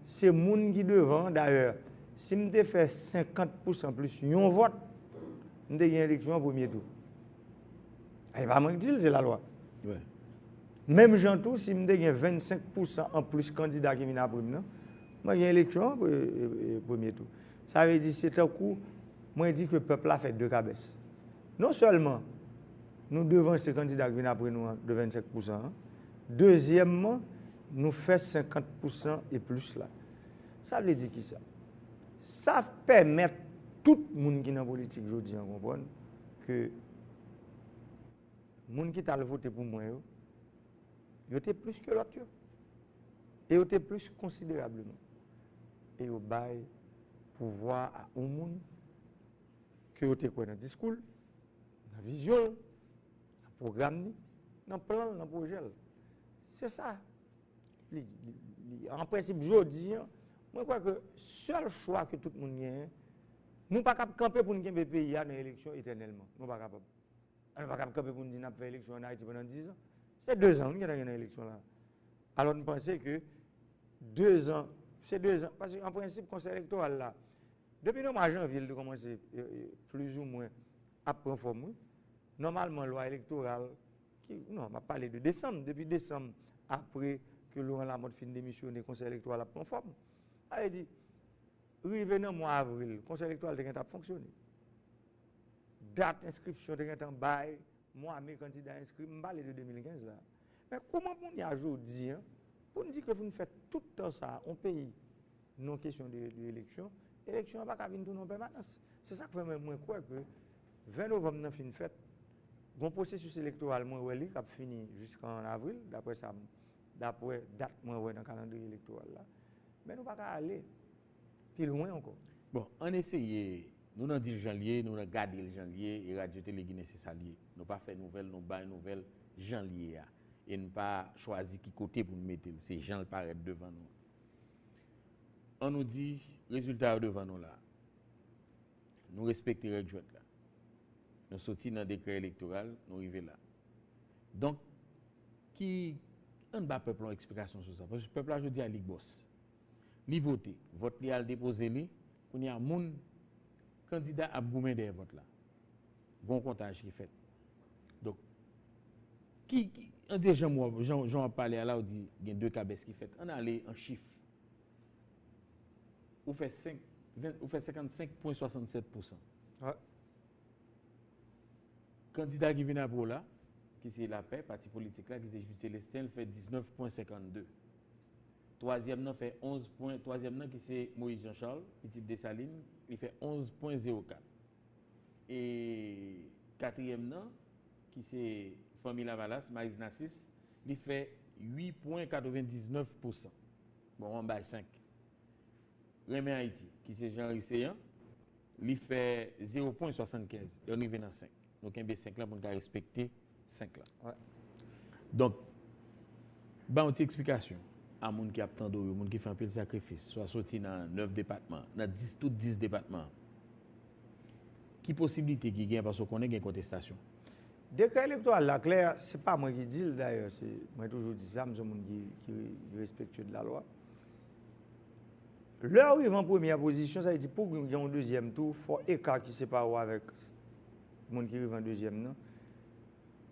Se moun ki devan an. Dayè, si m te fè senkant pousan plis yon vòt, m te gen eleksyon an premye tou. E pa mwen ki di l, se lalwa. Menm jan tou, si m te gen vennsenk pousan anplis kandida ki vin apre m nan, mwen gen eleksyon an pre- e- e- premye tou. Sa vle di, se tankou mwen di ke pèp la fè de kabès. Non sèlman nou devanse kandida ki vin apre nou an de vennsenk pousan an, dezyèmman, nou fè senkant pousan e plis la. Sa vle di kisa? Sa pèmèt tout moun ki nan politik jodi an konprann ke moun ki t al vote pou mwen yo, yo te plis ke lòt yo. E yo te plis konsiderableman. E yo bay pouvwa a yon moun ke yo te kwè nan diskou l, nan vizyon l, nan pwogram li, nan plan l, nan pwojè l. Se sa. Li, li, li, an prensip, jodi an, mwen kwè ke sèl chwa ke tout moun genyen, nou pa kab kanpe pou n kenbe peyi a nan eleksyon etènèlman. Nou pa kapab. Nou pa kab kanpe pou n di n ap fè eleksyon ann Ayiti pandan diz an. Se dezan wi n gentan gen nan eleksyon la. Alò, n panse ke dezan, se dezan, paske an prensip, Konsèy Elektoral la, depi nan mwa janvye, li te kòmanse, e, e, plizoumwen ap pran fòm, wi. Nòmalman, lwa elektoral, ki, non, m ap pale de desanm, depi desanm, apre ke Laurent Lamothe fin demisyone, Konsèy Elektoral ap pran fòm. Sa vle di, rive nan mwa avril, Konsèy Elektoral te gentan ap fonksyone. Dat enskripsyon te gentan bay, mwa me kandida enskri, m pale de de mil kenz la. Men kouman pou n ye jodi an, pou n di ke pou n fè tout tan sa a, yon peyi, nan kesyon de, de eleksyon, eleksyon an pa ka vin tounen yon pèmanans. Se sa k fè mwen, mwen kwè ke ven novanm nan fin fèt, gon pwosesis elektoral mwen wè li k ap fini jiska an avril, daprè sa m, daprè dat mwen wè nan kalandriye elektoral la. Men nou pa ka ale pi lwen ankò. Bon, ann eseye, nou nan di l jan l ye, nou nan gade l jan l ye, e Radyo Tele Ginen se sa l ye. Nou pa fè nouvèl, nou bay nouvèl jan l ye a. E n pa chwazi ki kote pou n mete l, se jan l parèt devan nou. Ann nou di, rezilta yo devan nou la. Nou respekte règ jwèt la. Nou soti nan dekrè elektoral, nou rive la. Donk, ki, ann ba pèp la yon eksplikasyon sou sa. Paske pèp la jodi a li k bòs. Li vote, vòt li al depoze li, kounye a moun, kandida ap goumen dèyè vòt la. Gon kontaj ki fèt. Donk, ki, ki, ann di jan w ap, jan, jan w ap pale a la, w di gen de kabès ki fèt. Ann ale an chif. Ou fè senk, ven, ou fè senkannsenk pwen swasannsèt pousan. Kandida ki vin apre w la, ki se Lapè, pati politik la, ki se Jude Célestin, l fè diznèf pwen senkannde. Twazyèm nan fè onz pwen, twazyèm nan ki se Moïse Jean Charles, pitit Desalin, li fè onz pwen zewo kat. E katriyèm nan, ki se Fanmi Lavalas, Maryse Narcisse, li fè uit pwen katrevendiznèf pousan. Bon, anba senk. Renmen Ayiti, ki se Jean Henry Céant, li fè zewo pwen swasannkenz. Lè n rive nan senk. Nou kenbe senk lan pou n ka respekte senk lan. Donk, ba yon ti eksplikasyon a moun ki ap tande w yo, moun ki fè anpil sakrifis, swa soti nan nèf depatman, nan dis, tout dis depatman an. Ki posiblite ki gen, paske w konnen gen kontestasyon? Dekrè elektoral la klè, se pa mwen ki di l dayè, se, mwen toujou di sa, m se yon moun ki, ki, ki respektye de la lwa. Lè w rive an premyè pozisyon, sa vle di pou w gen yon dezyèm tou, fò eka ki separe w avèk moun ki rive an dezyèm nan,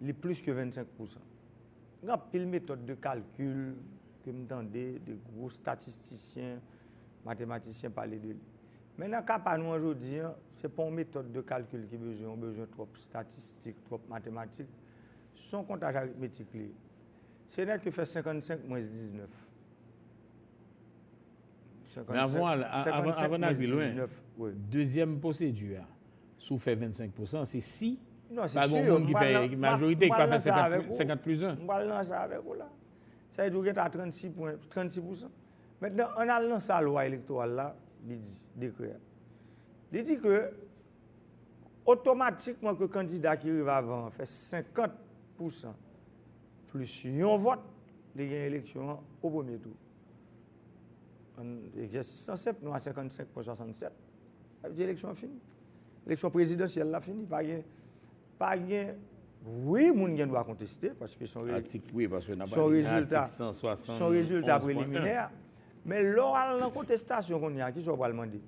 li plis ke vennsenk pousan. Gen anpil metòd de kalkil ke m tande, de gwo statistisyen, matematisyen pale de li. Men nan ka pa nou an jodi an, se pa yon metòd de kalkil ki bezwen, ou bezwen twòp statistik, twòp matematik. Se yon kontaj aritmetik li ye. Se nèg ki fè senkannsenk mwens diznèf. Men avan, avan, avan n al pi lwen, dezyèm pwosedi a, si w fè vennsenk pousan, se si pa gen yon moun ki fè majorite, ki pa fè senkant plis en. M pral nan sa avèk ou la. Sa vle di w gen ta trannsis pwen, trannsis pousan. Mentnan, ann al nan sa lwa elektoral la, li di, dekrè a. Li di ke otomatikman ke kandida ki rive avan an fè senkant pousan plis yon vòt, li gen eleksyon an o premye tou. Ann, egzèsis lan senp, nou a senkannsenk pwen swasannsèt. Sa vle di eleksyon an fini. Eleksyon prezidansyèl la fini. Pa gen, pa gen, wi, moun gen dwa konteste, paske se yon re-, atik, wi, paske n ap se yon pale de rezilta, atik san swasann, se yon rezilta onz pwen en. Preliminè. Men lè w al nan kontestasyon kounye a, kisa w pral mande?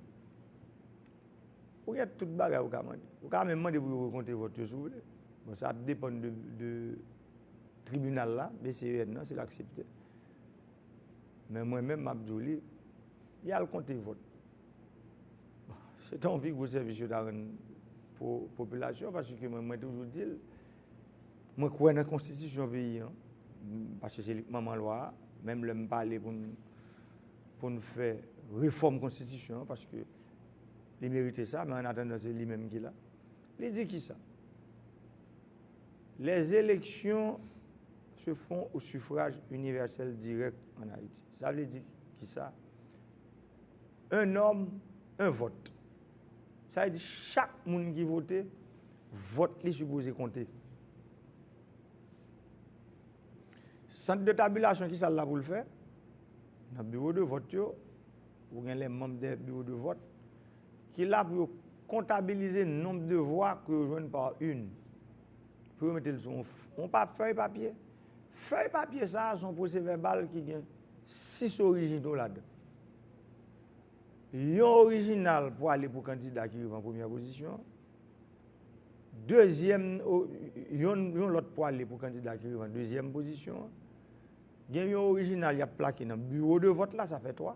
Ou gen tout bagay ou ka mande. Ou ka menm mande pou yo rekonte vòt yo si w vle. Bon, sa ap depann de, de tribinal la, B C E N nan, si l aksepte. Men mwen menm, m ap di w li, y al konte vòt. Se ta yon pi gwo sèvis yo ta rann po-, popilasyon, paske mwen, mwen toujou di l, mwen kwè nan konstitisyon peyi an, paske se li k manman lwa a, menm lè m pale pou n, pou n fè refòm konstitisyon an, paske li merite sa, men annatandan, se li menm ki la. Li di kisa? Les élections se font au suffrage universel direct en Haïti. Sa vle di kisa? Un homme, un vote. Sa vle di chak moun ki vote, vòt li sipoze konte. Sant de tabilasyon, kisa l la pou l fè? Nan biwo de vòt yo, ou gen les membres des bureaux de vote ki la pou yo kontabilize nonb de vwa ke yo jwenn pa urn. Pou yo mete l sou yon f-, yon pa-, fèy papye. Fèy papye sa a, se yon pwosevèbal ki gen sis orijinal ladan. Yon orijinal pou ale pou kandida ki rive an premyè pozisyon. Dezyèm, o-, yon, yon lòt pou ale pou kandida ki rive an dezyèm pozisyon. Gen yon orijinal y ap plake nan biwo de vòt la, sa fè twa.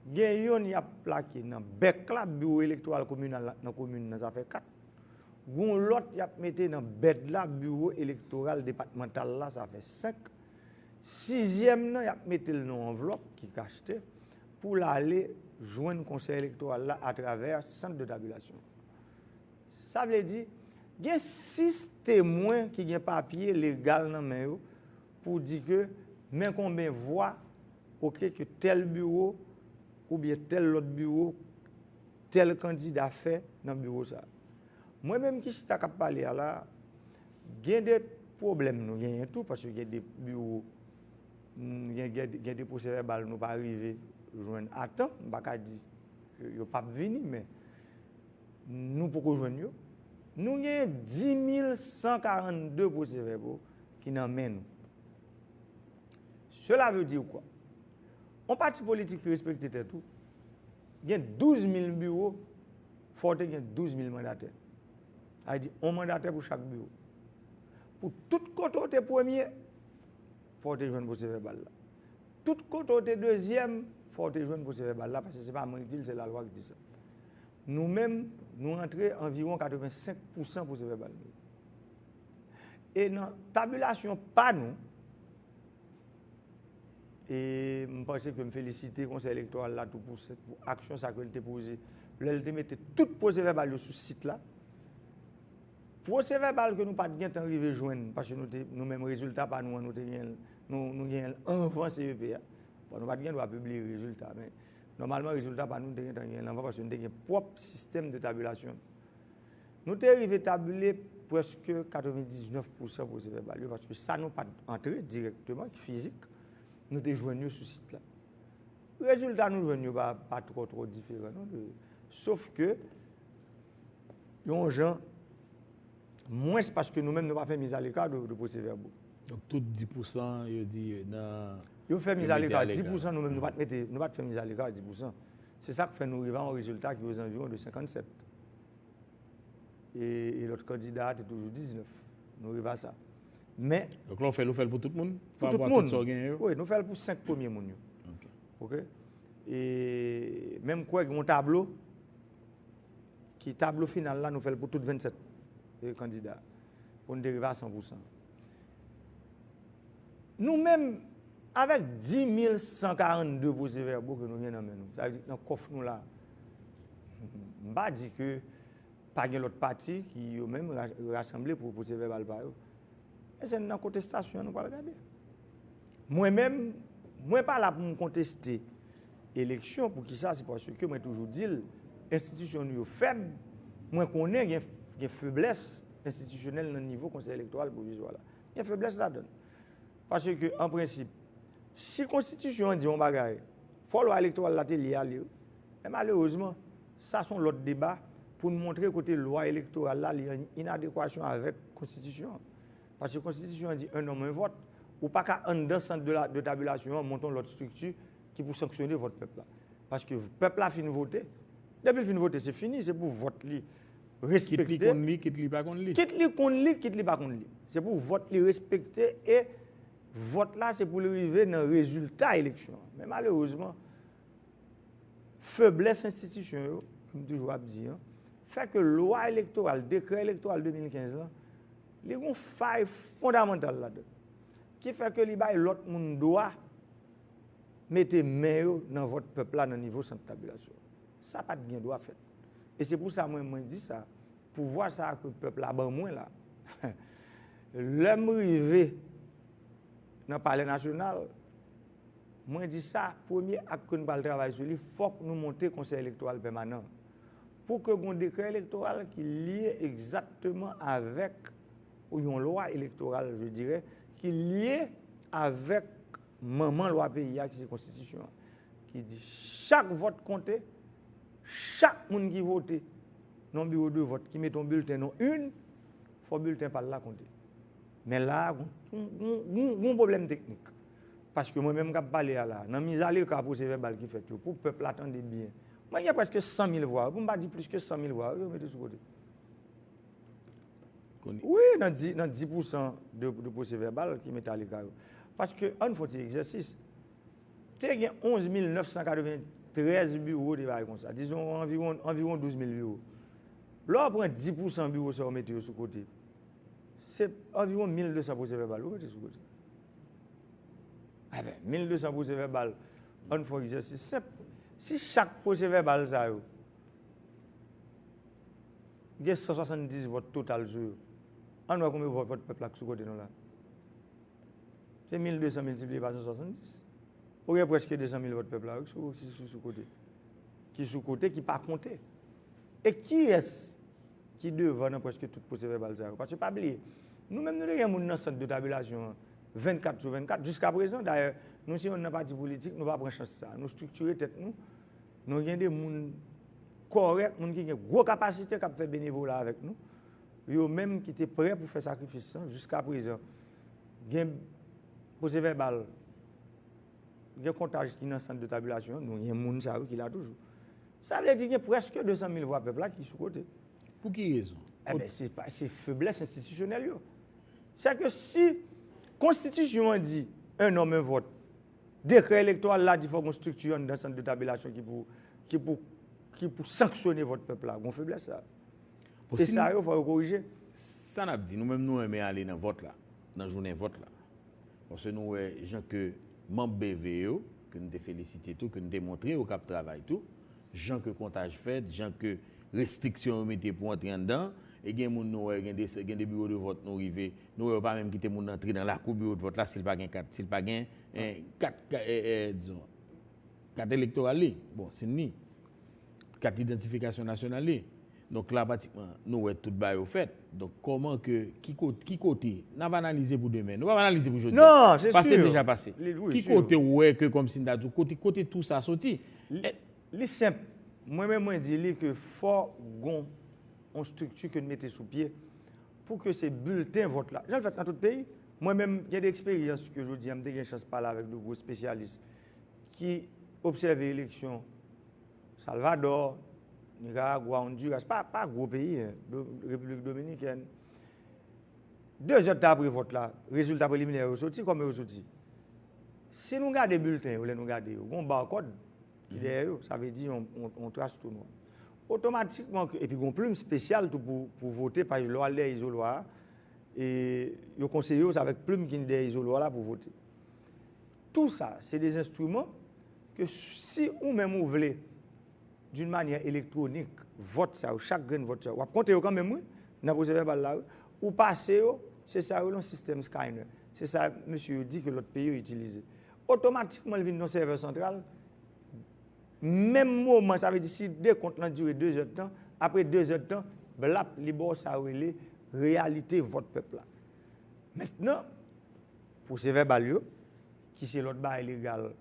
Gen yonn y ap plake nan bèk la, biwo elektoral kominal la, nan komin nan, sa fè kat. Gon lòt y ap mete nan bèd la, biwo elektoral depatmantal la, sa fè senk. Sizyèm nan, y ap mete l nan yon anvlòp ki kachte pou l ale jwenn konsèy elektoral la atravè sant de tabilasyon. Sa vle di, gen sis temwen ki gen papye legal nan men yo pou di ke men konben vwa, oke, ke tèl biwo oubyen tèl lòt biwo, tèl kandida fè nan biwo sa a. Mwen menm ki chita k ap pale a la, gen de pwoblèm nou genyen tou, paske gen de biwo, mm, gen, gen, gen de pwosevèbal nou pa rive jwenn a tan. M pa ka di ke yo p ap vini, men nou poko jwenn yo. Nou gen dis mil san karannde pwosevèbo ki nan men nou. Cela veut dire quoi? Yon pati politik ki respekte tèt ou, gen douz mil biwo, fò w te gen douz mil mandatè. Sa vle di, yon mandatè pou chak biwo. Pou tout kote w te premye, fò w te jwenn pwosevèbal la. Tout kote w te dezyèm, fò w te jwenn pwosevèbal la, paske se pa mwen ki di l, se lalwa ki di sa. Nou menm, nou rantre anviwon katrevensenk pousan pwosevèbal nou. E nan tabilasyon pa nou, e m panse ke m felisite Konsèy Elektoral la tou pou, pou aksyon sa ke l te poze lè l te mete tout pwosevèbal yo sou sit la. Pwosevèbal ke nou pa t gentan rive jwenn, paske nou te, nou menm rezilta pa nou an, nou te gen, nou, nou genyen l anvan C E P a. Bon, nou pa t gen dwa pibliye rezilta, men nòmalman rezilta pa nou, nou te gentan genyen l anvan, paske nou te gen pwòp sistèm de tabilasyon. Nou te rive tabile prèske katrevendiznèf pousan pwosevèbal yo, paske sa nou pa t antre dirèkteman, ki fizik, nou te jwenn yo sou sit la. Rezilta nou jwenn yo pa, pa twò, twò diferan, non, de, sof ke yon jan mwens, paske nou menm nou pa fè mizaleka de, de pwosevèbo. Donk, tout dis pousan, yo di nan, yo fè mizaleka dis pousan, nou menm nou pa t mete, nou pa t fè mizaleka dis pousan. Se sa k fè nou rive a yon rezilta ki ozanviwon de senkannsèt. E, e lòt kandida a te toujou diznèf. Nou rive a sa. Men, donk, lè w fè l, ou fè l pou tout moun? Pou tout moun. Pa rapò a tout sa w genyen yo? Wi, nou fè l pou senk premye moun yo. Ok. Ok? E menm kwè gen yon tablo, ki tablo final la, nou fè l pou tout vennsèt, e, kandida, pou n te rive a san pousan. Nou menm, avèk dis mil san karannde pwosevèbo ke nou gen nan men nou, sa vle di nan kòf nou la, m pa di ke pa gen lòt pati ki yo menm ra-, rasanble pou pwosevèbal pa yo. Men se nan kontestasyon an nou pral gade. Mwen menm, mwen pa la pou m konteste eleksyon. Poukisa? Se paske mwen toujou di l, enstitisyon nou yo fèb. Mwen konnen gen, gen feblès enstitisyonèl nan nivo Konsèy Elektoral Pwovizwa la. Gen feblès ladan l. Paske, an prensip, si konstitisyon an di yon bagay, fò lwa elektoral la te li a li. Men malerezman, sa se yon lòt deba pou n montre kote lwa elektoral la li an inadekwasyon avèk konstitisyon an. Paske konstitisyon an di un homme, un vote. Ou pa ka anndan sant de la, de tabilasyon an monte yon lòt estrikti ki pou sanksyone vòt pèp la. Paske pèp la fin vote. Depi l fin vote, se fini, se pou vòt li respekte. Kit li konn li, kit li pa konn li. Kit li konn li, kit li pa konn li. Se pou vòt li respekte e vòt la, se pou l rive nan rezilta eleksyon an. Men malerezman, feblès enstitisyon yo, ke m toujou ap di an, fè ke lwa elektoral, dekrè elektoral de mil kenz lan, li gon fay fondamantal ladan. Ki fè ke li bay lòt moun dwa mete men yo nan vòt pèp la nan nivo sant tabilasyon. Sa pa t gen dwa fèt. E se pou sa mwen, mwen di sa, pouvwa sa a ke pèp la ban mwen la, lè m rive nan Palè Nasyonal, mwen di sa, premye ak ke n pral travay sou li, fòk nou monte Konsèy Elektoral Pèmanan. Pou ke gon dekrè elektoral ki lye egzakteman avèk yon lwa elektoral, je dirais, ki lye avèk manman lwa peyi a, ki se konstitisyon an, ki di chak vòt konte, chak moun ki vote nan biwo de vòt, ki mete yon bilten nan yin, fò bilten pa l la konte. Men la a, gon, gon, gon, gon, gon pwoblèm teknik. Paske mwen menm k ap pale a la, nan mizaleka pwosevèbal ki fèt yo, pou pèp la tande byen, mwen gen prèske san mil vwa, pou m pa di plis ke san mil vwa, yo mete sou kote. Wi, nan dis, nan dis pousan de, de pwosevèbal ki mete aleka yo. Paske, ann fè yon ti egzèsis. Te gen onz mil nèf san katreventrèz biwo, te bagay konsa. Dizon, anviwon, anviwon douz mil biwo. Lè w pran dis pousan biwo sa yo mete yo sou kote, se anviwon mil de san pwosevèbal ou mete sou kote. Enben, mil de san pwosevèbal, ann fè yon egzèsis senp. Si chak pwosevèbal sa yo gen san swasanndis vòt total sou yo, ann wè konbyen vòt, vòt pèp la k sou kote nou la. Se mil de san miltipliye pa san swasanndis. Ou gen prèske de san mil vòt pèp la, wi, ki sou, ki sou, sou kote. Ki sou kote, ki pa konte. E kiyès ki devan nan prèske tout pwosevèbal sa yo? Paske pa bliye, nou menm nou te gen moun nan sant de tabilasyon an vennkat sou vennkat, jiska prezan. Dayè, nou se youn nan pati politik, nou pa pran chans sa. Nou estriktire tèt nou. Nou gen de moun kòrèk, moun ki gen gwo kapasite k ap fè benevola avèk nou. Yo menm ki te prè pou fè sakrifis lan jiska prezan. Gen pwosevèbal, gen kontaj ki nan sant de tabilasyon an, nou gen moun sa yo ki la toujou. Sa vle di gen prèske de san mil vwa pèp la ki sou kote. Pou ki rezon? Enben, se pa, se feblès enstitisyonèl yo. Sèke si konstitisyon an di un homme, un vote, dekrè elektoral la di fò gon estrikti anndan sant de tabilasyon ki pou, ki pou, ki pou sanksyone vòt pèp la, gon feblès la. Bon, e si sa nou, yo, fò yo korije. Sa n ap di, nou menm nou renmen ale nan vòt la, nan jounen vòt la. Paske nou wè jan ke manm B V yo, ke nou te felisite tou, ke nou te montre yo k ap travay tou, jan ke kontaj fèt, jan ke restriksyon yo mete pou antre anndan, e gen moun nou wè, gen de, gen de biwo de vòt nou rive, nou wè yo pa menm kite moun antre nan lakou biwo de vòt la si l pa gen kat, si l pa gen, eh, kat, ka-, eh, eh, dizon, kat elektoral li. Bon, si l ni kat idantifikasyon nasyonal li. Donk la, pratikman, nou wè tout bagay yo fèt. Donk, kòman ke, ki kote, ki kote, n ap analize pou demen. Nou p ap analize pou jodi a. Non, se si. Pase deja pase. Ki kote w wè ke, kòmsi n ta di, kote, kote tou sa soti? Li, li senp. Mwen menm, mwen di li ke fò gon yon estrikti ke n mete sou pye pou ke se bilten vòt la. Jan l fèt nan tout peyi, mwen menm, gen de eksperyans ke jodi a, m te gen chans pale avèk de gwo espesyalis ki obsève eleksyon Salvadò, Nikaragwa, Ondiras, pa, pa gwo peyi, en, Do-, Repiblik Dominikèn. De zè tan apre vòt la, rezilta preliminè yo soti, kòman yo soti? Si nou gade bilten yo, lè nou gade yo, gon barkòd ki dèyè yo, sa vle di yon, yon, yon tras tou nwa. Otomatikman, ke, epi gon plim espesyal tou pou, pou vote, paske lè w al dèyè izolwa a, e yo konseye w, se avèk plim ki dèyè izolwa la pou vote. Tou sa, se de enstriman ke si ou menm ou vle d'une manière électronique, vòt sa yo, chak grenn vòt sa yo, w ap konte yo kanmenm, wi, nan pwosè vèbal la, wi. Ou pase yo, se sa yo, yon sistèm Skyner. Se sa mesye yo di ke lòt peyi yo itilize. Otomatikman, li vin nan sèvè santral. Menm moman, sa vle di, si dekont lan dire de zè tan, apre de zè tan, blap, li ba w sa yo rele reyalite vòt pèp la. Mentnan, pwosè vèbal yo, ki se lòt bagay legal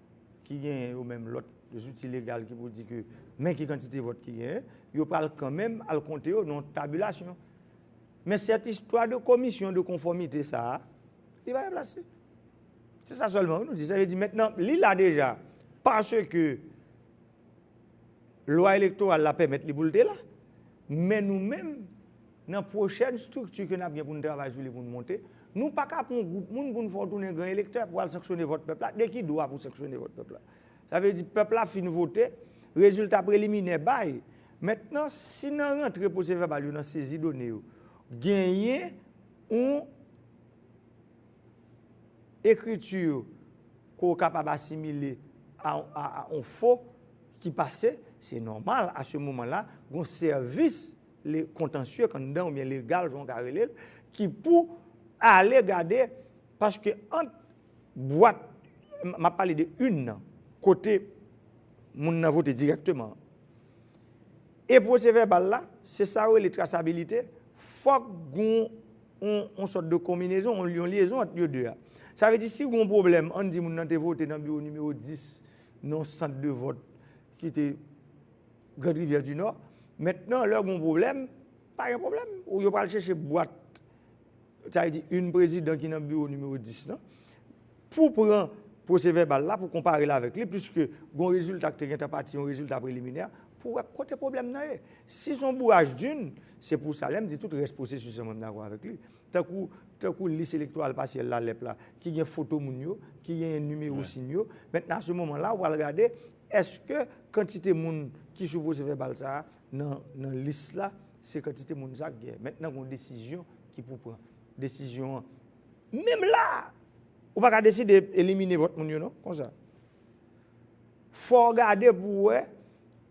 ki genyen yo menm, lòt zouti legal ki pou di ke men ki kantite vòt ki genyen, yo pral kanmenm al konte yo nan yon tabilasyon. Men sèt istwa de komisyon de konfòmite sa a, li pa deplase. Se sa sèlman, wi, nou di. Sa vle di, mentnan, li la deja. Paske lwa elektoral la pèmèt li pou l te la, men nou menm, nan pwochèn estrikti ke n ap gen pou n travay sou li pou n monte, nou pa ka pran yon gwoup moun pou n fè w tounen gran elektè pou al sanksyone vòt pèp la. De ki dwa pou sanksyone vòt pèp la? Sa vle di pèp la fin vote, rezilta preliminè bay. Mentnan, si nan rantre pwosevèbal yo, nan sezi done yo, genyen yon ekriti ke w kapab asimile a, a, a yon fo ki pase, se nòmal, a se moman la, gon sèvis le, kontansye anndan oubyen legal, jan w ka rele l, ki pou ale gade, paske ant bwat, m ap pale de inn nan, kote moun nan vote dirèkteman, e pwosevèbal la, se sa yo rele trasabilite, fòk gon yon, yon sòt de konbinezon, yon, yon lyezon ant yo de a. Sa vle di, si gon pwoblèm, ann di moun nan te vote nan biwo nimewo dis, nan sant de vòt ki te Grand Rivière du Nord. Mentnan, lè gon pwoblèm, pa gen pwoblèm. Ou yo pral chèche bwat, sa vle di inn prezidan ki nan biwo nimewo dis lan, pou pran pwosevèbal la, pou konpare l avèk li, piske gon rezilta ki te gentan pati, yon rezilta preliminè, pou wè kote pwoblèm nan ye. Si se yon bouraj d'urne, se pou sa, lè m di tout rès pwosesis lan, mwen m dakò avèk li. Tankou, tankou lis elektoral pasyèl la, lèp la, ki gen foto moun yo, ki gen nimewo sin yo. Mentnan, a se moman la, ou pral gade, èske kantite moun ki sou pwosevèbal sa a, nan, nan lis la, se kantite moun sa k gen. Mentnan, gon desizyon ki pou pran. Desizyon an, menm la, ou pa ka deside elimine vòt moun yo, non, konsa. Fò w gade pou w wè,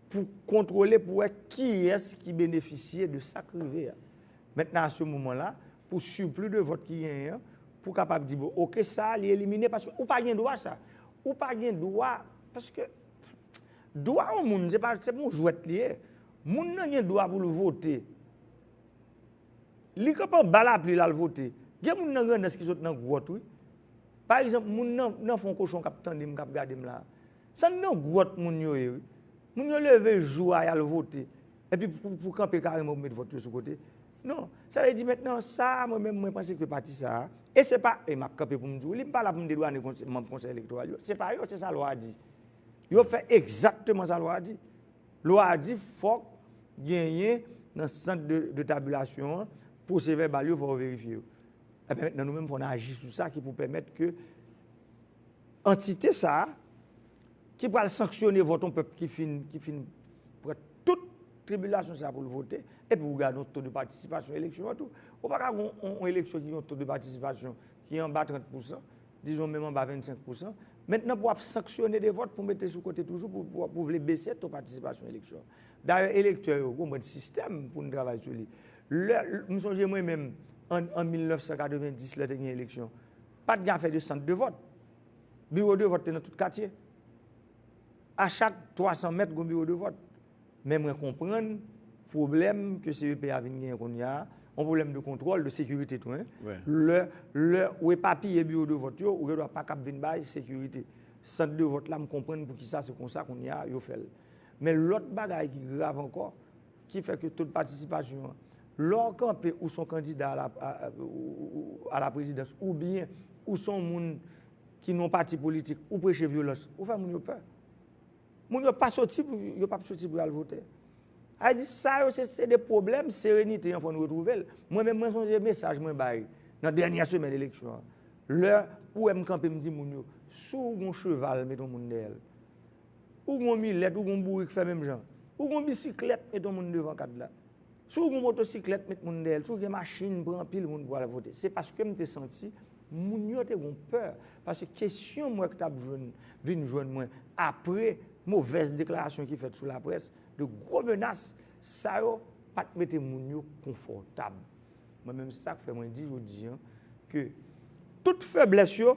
pou kontwole, pou w wè kiyès ki benefisye de sa k rive a. Mentnan, a se moman la, pou sipli de vòt ki genyen an, pou kapab di, bon, oke, sa a, li elimine, paske ou pa gen dwa sa. Ou pa gen dwa, paske dwa yon moun, se pa, se pa yon jwèt li ye. Moun nan gen dwa pou l vote. Li kanpe anba lapli l al vote. Gen moun nan Grandans ki sot nan gwòt, wi. Pa egzanp, moun nan, nan fon kochon k ap tande m, k ap gade m la. Se anndan gwòt moun yo ye, wi. Moun yo leve jou a, y al vote. Epi pou, pou kanpe kareman pou met vòt yo sou kote. Non. Sa vle di mentnan, sa a, mwen menm, mwen panse ke pati sa a, e se pa, e m ap kanpe pou m di w li, m pa la pou m dedwane konsè, manm konsèy elektoral yo. Se pa yo, se sa lwa a di. Yo fè egzakteman sa lwa a di. Lwa a di fòk genyen nan sant de, de tabilasyon an, pwosevèbal yo, fò yo verifye yo. Ebyen, mentnan, nou menm, fò n aji sou sa ki pou pèmèt ke antite sa a, ki pral sanksyone vòt yon pèp ki fin, ki fin pran tout tribilasyon sa a pou l vote, epi ou gade yon to de patisipasyon eleksyon an tou. Ou pa ka gen yon, yon, yon eleksyon ki gen yon to de patisipasyon ki anba trant pousan, dizon menm anba vennsenk pousan. Mentnan, pou w ap sanksyone de vòt, pou mete sou kote toujou, pou, pou, pou vle bese to patisipasyon eleksyon an. Dayè, elektè yo, gon bann sistèm pou n travay sou li. Lè, m sonje mwen menm, an, an mil nèf san katrevendis, lè te gen eleksyon, pa t gen afè de sant de vòt. Biwo de vòt te nan tout katye. A chak twa san mèt, gon biwo de vòt. Men mwen konprann pwoblèm ke C E P a vin genyen kounye a, yon pwoblèm de kontwòl, de sekirite tou, en. Lè, lè ou epapiye biwo de vòt yo, ou gen dwa pa kab vin bay sekirite. Sant de vòt la, m konprann poukisa se konsa kounye a yo fè l. Men lòt bagay ki grav ankò, ki fè ke to de patisipasyon an, lè w kanpe ou se yon kandida a la, a, a, ou, ou, ou, a la prezidans, oubyen ou se yon moun ki nan yon pati politik, ou preche vyolans, ou fè moun yo pè. Moun yo pa soti pou, yo p ap soti pou y al vote. Sa vle di, sa yo, se, se de pwoblèm serenite an, fò n retwouve l. Mwen menm, mwen sonje mesaj mwen bay nan dènyè semèn eleksyon an. Lè ou wè m kanpe, m di moun yo, si w gen yon cheval, met yon moun dèyè l. Ou gen yon milèt, ou gen yon bourik, fè menm jan. Ou gen yon bisiklèt, met yon moun devan kad la. Si w gen yon motosiklèt, met moun dèyè l. Si w gen machin, pran anpil moun pou al vote. Se paske m te santi moun yo te gen pè. Paske kesyon m wè k t ap jwenn, vin jwenn mwen apre movèz deklarasyon ki fèt sou laprès, de gwo menas, sa yo pa t mete moun yo konfòtab. Mwen menm, se sa k fè mwen di jodi an ke tout feblès yo,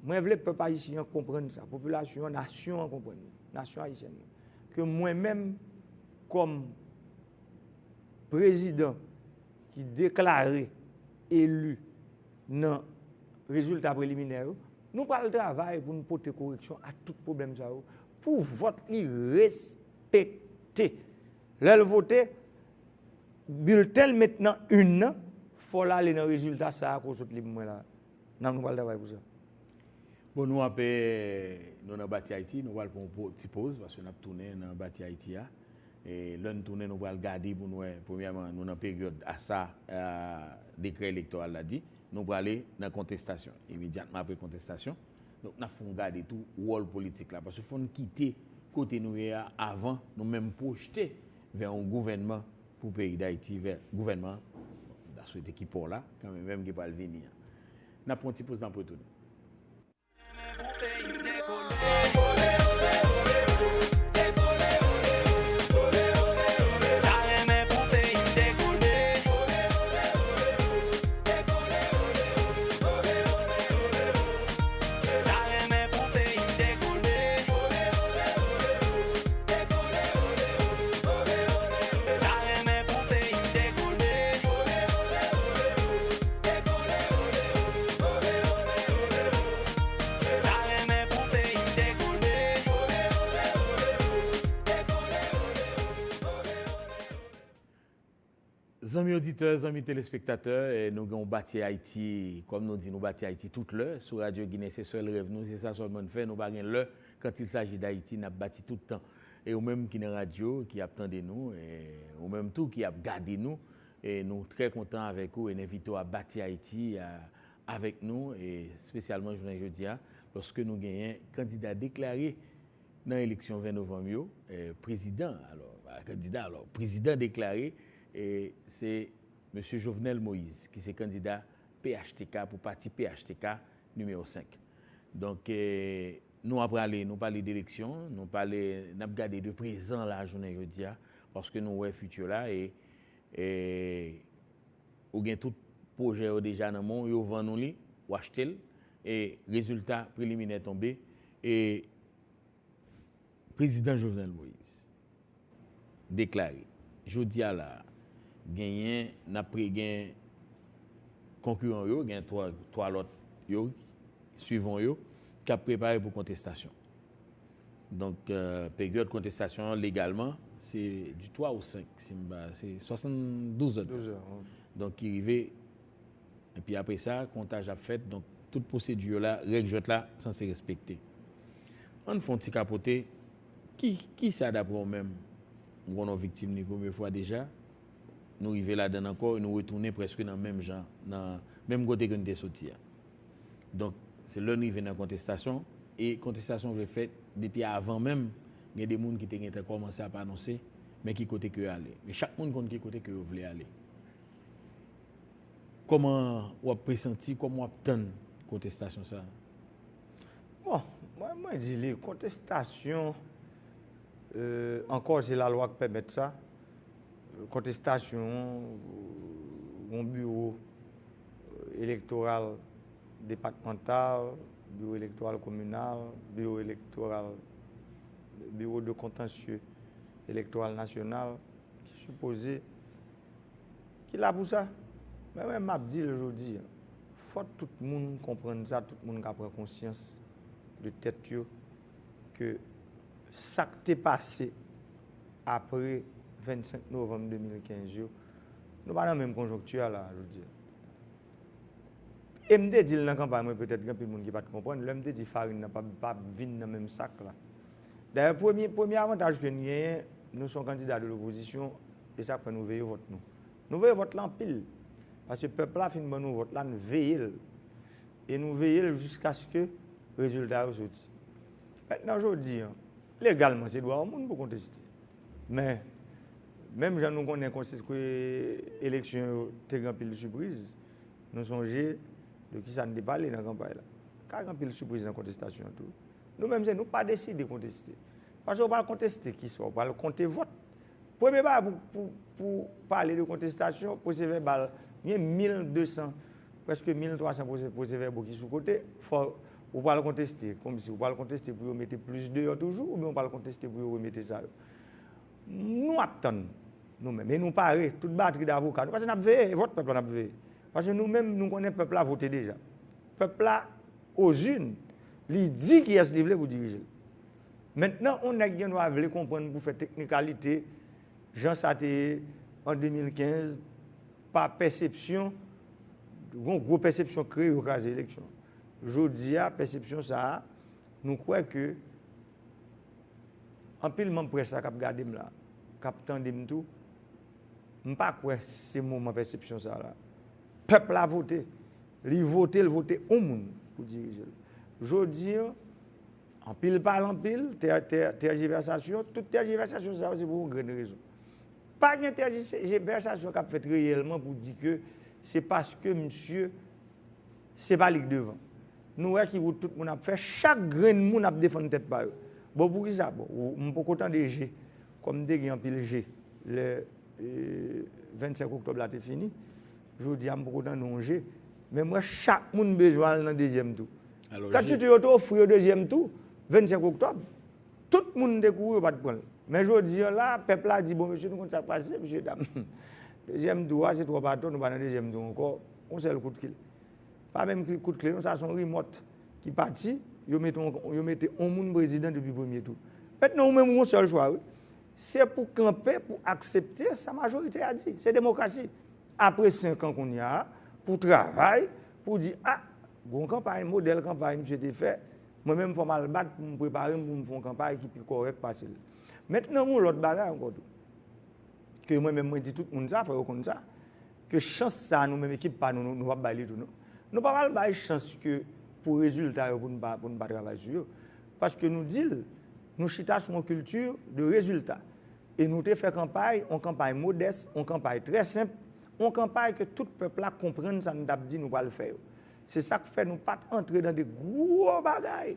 mwen vle pèp ayisyen an konprann sa, popilasyon an, nasyon an konprann, nasyon ayisyèn nan, ke mwen menm, kòm prezidan ki deklare eli nan rezilta preliminè yo, nou pral travay pou n pote koreksyon a tout pwoblèm sa yo, pou vòt li respekte. Lè l vote, bilten l met nan inn nan, fò l ale nan rezilta sa a ke w sot li pou mwen la. Nan nou pral travay pou sa. Nou ap, nou nan Bati Ayiti, nou pral pran yon ti poz, paske n ap tounen nan Bati Ayiti a. E lè n tounen, nou pral gade pou n wè, premyèman, nou nan peryòd asa, dekrè elektoral la di, nou prale nan kontestasyon. Imedyatman apre kontestasyon, donk, n ap fè yon gade tou wòl politik la, paske fò n kite kote nou ye a avan nou menm pwojte vè yon gouvènman pou peyi Dayiti, vè gouvènman, bon, m ta swete ki pa w la, kanmenm, menm ki pral vini an. N ap pran yon ti poz, n ap retounen. Zanmi oditè, zanmi telespektatè, eh, nou gen yon Bati Ayiti, kòm nou di, nou bati Ayiti tout lè. Sou Radyo Ginen, se sèl rèv nou, se sa sèlman n fè. Nou pa gen lè, quand il s'agit d'Haïti, n ap bati tout tan. E ou menm ki nan radyo, ki ap tande nou, e ou menm tou ki ap gade nou, e nou trè kontan avèk ou e n envite w a Bati Ayiti, a, avèk nou, e espesyalman jounen jodi a, lòske nou genyen kandida deklare nan eleksyon ven novanm yo, eh, prezidan, alò, pa kandida, alò, prezidan deklare, e se mesye Jovenel Moïse, ki se kandida P H T K pou pati P H T K nimewo senk. Donk, eh, nou ap prale, nou pale de eleksyon, nou pale, n ap gade de prezan la, jounen jodi a, paske nou wè fiti la, e, e ou gen tout pwojè yo deja nan men w, yo vann ou li, w achte l, e rezilta preliminè tonbe, e Prezidan Jovenel Moïse deklare, jodi a la a, genyen, n ap pre-, gen konkiran yo, gen twa, twa lòt yo, swivan yo, k ap prepare pou kontestasyon. Donk, eh, peryòd kontestasyon an, legalman, se di twa o senk, si m pa, se swasanndouz zè. Douz zè, wi. Donk, ki rive, epi apre sa, kontaj ap fèt, donk, tout pwosedi yo la, règ jwèt la, sanse respekte. Ann fè yon ti kapote, ki, kisa, daprè w menm, m konnen w viktim li premye fwa deja, nou rive ladann ankò, e nou retounen prèske nan menm jan, nan menm kote ke n te soti a. Donk, se lè n rive nan kontestasyon, e kontestasyon vle fèt depi avan menm, gen de moun ki te gentan kòmanse ap anonse, men ki kote ke yo ale. Men chak moun konn ki kote ke yo vle ale. Kòman w ap presanti, kòman w ap tann kontestasyon sa a? Bon, mwen, mwen di li, kontestasyon, euh, ankò, se lalwa k pèmèt sa. Kontestasyon, yon biwo elektoral depatmantal, biwo elektoral kominal, biwo elektoral, biwo de kontansye elektoral nasyonal, ki sipoze, ki la pou sa. Men mwen, m ap di l jodi a, fò tout moun konprann sa, tout moun ka pran konsyans de tèt yo, ke sa k te pase apre vennsenk novanm de mil kenz yo, nou pa nan menm konjonkti a la, jodi a. E m te di l nan kanpay mwen, petèt gen anpil moun ki pa t konprann, lè m te di farin nan p ap, p ap vin nan menm sak la. Dayè, premye, premye avantaj ke n genyen, nou se yon kandida de lopozisyon, e sa k fè nou veye vòt nou. Nou veye vòt la anpil, paske pèp la fin ban nou vòt la, n veye l. E nou veye l jiskaske rezilta yo soti. Mentnan, jodi a, legalman, se dwa yon moun pou konteste. Men, menm jan nou konnen kontis-, ke eleksyon yo te gen anpil sipriz, nou sonje de kisa n te pale nan kanpay la. Ka gen anpil sipriz nan kontestasyon an tou. Nou menm, se nou k pa deside konteste. Paske w pral konteste kisa? W pral konte vòt. Premye bagay pou, pou, pou pale de kontestasyon, pwosevèbal, gen mil de san, prèske mil twa san pwose-, pwosevèbo ki sou kote. Fò ou pral konteste, kòmsi ou pral konteste pou yo mete plis deyò toujou, oubyen ou pral konteste pou yo remete sa yo. Nou ap tann, nou menm. E nou pare, tout batri davoka nou, paske n ap veye, e vòt pèp la n ap veye. Paske nou menm, nou konnen pèp la vote deja. Pèp la, aux urnes, li di kiyès li vle pou dirije l. Mentnan, yon nèg gen dwa vle konprann pou fè teknikalite, jan sa te ye an de mil kenz, pa pèsepsyon, yon gwo pèsepsyon kreye, yo kraze eleksyon. Jodi a, pèsepsyon sa a, nou kwè ke anpil manm près la k ap gade m la, k ap tande m tou, m pa kwè se moman pèsepsyon sa a la. Pèp la vote. Li vote, l vote yon moun pou dirije l. Jodi a, anpil pale anpil, tè- tè- tèjivèsasyon, tout tèjivèsasyon sa yo se pou yon grenn rezon. Pa gen tèjivèsasyon k ap fèt reyèlman pou di ke se paske misye se pa li k devan. Nou wè ki wout tout moun ap fè, chak grenn moun ap defann tèt pa yo. Bon, poukisa? Bon, ou- m poko tande je, kòm m te gen anpil je lè, e, vennsenk oktòb la te fini. Jodi a, m poko tande yon je. Men m wè chak moun bezwen al nan dezyèm tou. Alò, je- Kantite yo te ofri yo dezyèm tou, vennsenk oktòb, tout moun te kouri, yo pa t pran l. Men jodi a la, pèp la di, bon, mesye, nou konn sa k pase, mesye dam. Dezyèm tou a, se twòp atò, nou pa nan dezyèm tou ankò. Yon sèl kout kle. Pa menm kle- kout kle, non, sa se yon rimòt ki pati, yo mete yon- yo mete yon moun prezidan depi premye tou. Mentnan, ou menm, ou yon sèl chwa, wi. Se pou kanpe, pou aksepte sa majorite a di. Se demokrasi. Apre senk an kounye a, pou travay, pou di, a, gon kanpay, modèl kanpay misye te fè, mwen menm fò m al bat pou m prepare m pou m fè yon kanpay ki pi kòrèk pase l. Mentnan, gon lòt bagay ankò tou. Ke mwen menm mwen di tout moun sa, fò yo konn sa, ke chans sa a nou menm ekip pa nou, nou, nou p ap bay li tou non. Nou pa pral bay chans ke pou rezilta yo pou n pa, pou n pa travay sou yo. Paske nou di l, nou chita sou yon kilti de rezilta. E nou te fè kanpay, yon kanpay modès, yon kanpay trè senp, yon kanpay ke tout pèp la konprann sa n t ap di nou pral fè yo. Se sa k fè nou pa t antre nan de gwo bagay.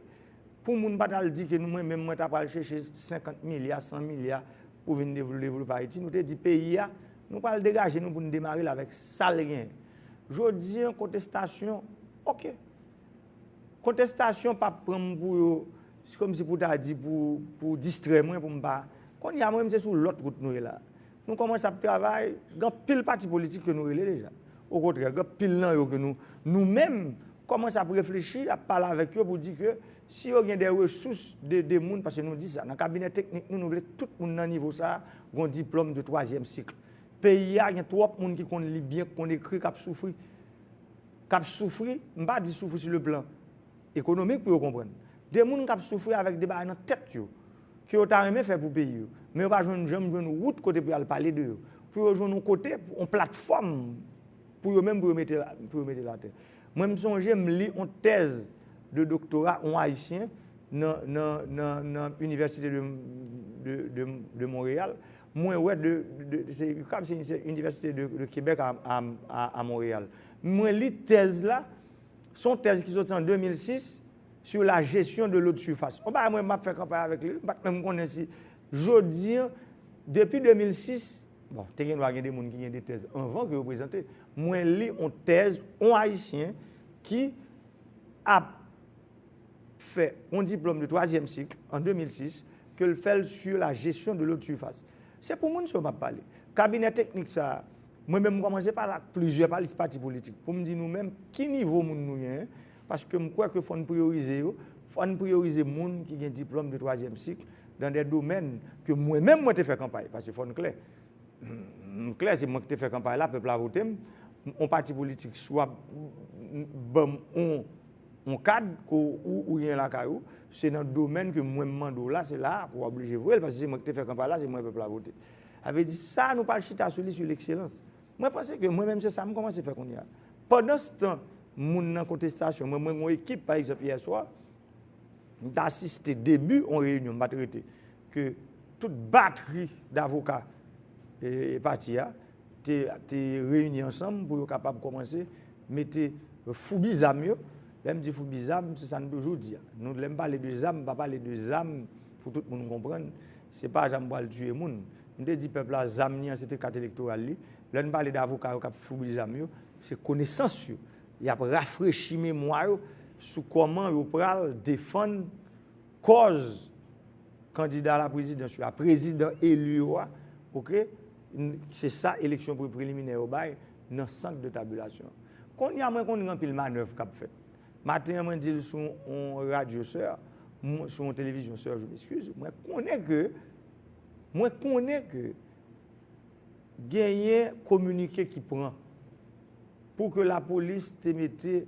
Pou moun pa t al di ke nou, mwen menm, mwen ta pral chèche senkant milya, san milya pou vin devl- devlope Ayiti. Nou te di peyi a, nou pral degaje nou pou n demare l avèk sa l genyen. Jodi a, kontestasyon, oke. Kontestasyon p ap pran m pou yo, se kòmsi pou ta di pou, pou distrè mwen, pou m pa. Kounye a, mwen menm, se sou lòt wout nou ye la. Nou kòmanse ap travay, gen anpil pati politik ke nou rele deja. Okontrè, gen anpil nan yo ke nou, nou menm, kòmanse ap reflechi, ap pale avèk yo pou di ke si yo gen de resous de, de moun, paske nou di sa, nan kabinè teknik nou, nou vle tout moun nan nivo sa a, gen diplòm de twazyèm sik. Peyi a, gen twòp moun ki konn li byen, ki konn ekri, k ap soufri. K ap soufri, m pa di soufri sou le plan ekonomik pou yo konprann. De moun k ap soufri avèk de bagay nan tèt yo, ke yo ta renmen fè pou peyi yo, men yo pa jwenn janm jwenn wout kote pou y al pale de yo, pou yo jwenn yon kote, yon platfòm pou yo menm, pou yo mete la, pou yo mete l atè. Mwen, m sonje, m li yon tèz de doktora, yon Ayisyen, nan, nan, nan, nan Inivèsite de, de, de, de Monreyal. Mwen wè de, de, se, se Inivèsite de, de Québec à, à, à, à Montréal. Mwen li tèz la, se yon tèz ki soti an de mil sis sur la gestion de l'eau de surface. Yon bagay mwen, m ap fè kanpay avèk li, m pa t menm konnen si jodi a, depi de mil sis, bon, te gen dwa gen de moun ki gen de tèz anvan ke yo prezante. Mwen li yon tèz, yon Ayisyen ki ap fè yon diplòm de twazyèm sik an de mil sis, ke l fè l sur la gestion de l'eau de surface. Se pou moun sa yo m ap pale. Kabinè teknik sa a, mwen menm m kòmanse pale ak plizyè pati politik pou m di nou menm ki nivo moun nou genyen, paske m kwè ke fò n priyorize yo, fò n priyorize moun ki gen diplòm de twazyèm sik dans des domaines ke mwen menm mwen te fè kanpay, paske fò n klè. M klè, se mwen ki te fè kanpay la, pèp la vote m. Yon pati politik swa ban m yon, yon kad ke ou, ou gen lakay ou, se nan domèn ke mwen m mande w la, se la a ke w oblije voye l, paske se mwen ki te fè kanpay la, se mwen pèp la vote. Sa vle di sa, nou pral chita sou li, sou lekselans. Mwen panse ke mwen menm, se sa m kòmanse fè kounye a. Pandanstan, moun nan kontestasyon, mwen, mwen gen yon ekip, pa egzanp, yè swa, m t asiste debi yon reyinyon, m pa t rete, ke tout batri davoka, e, pati a te, te reyini ansanm pou yo kapab kòmanse mete foubi zam yo. Lè m di foubi zam, se sa n toujou di a. Nou, lè m pale de zam, m pa pale de zam pou tout moun konprann, se pa zam pral tiye moun. M te di pèp la, zam li an, se te kat elektoral li. Lè n pale de avoka yo k ap foubi zam yo, se konesans yo. Y ap rafrechi memwa yo sou kòman yo pral defann kòz kandida la prezidans yo a, prezidan eli yo a, oke? N- Se sa eleksyon pre- preliminè yo bay nan sant de tabilasyon. Kounye a, mwen konn gen anpil manèv k ap fèt. Maten an, mwen di l sou yon radyo sè, m- sou yon televizyon sè, je m'excuse, mwen konnen ke, mwen konnen ke genyen kominike ki pran pou ke lapolis te mete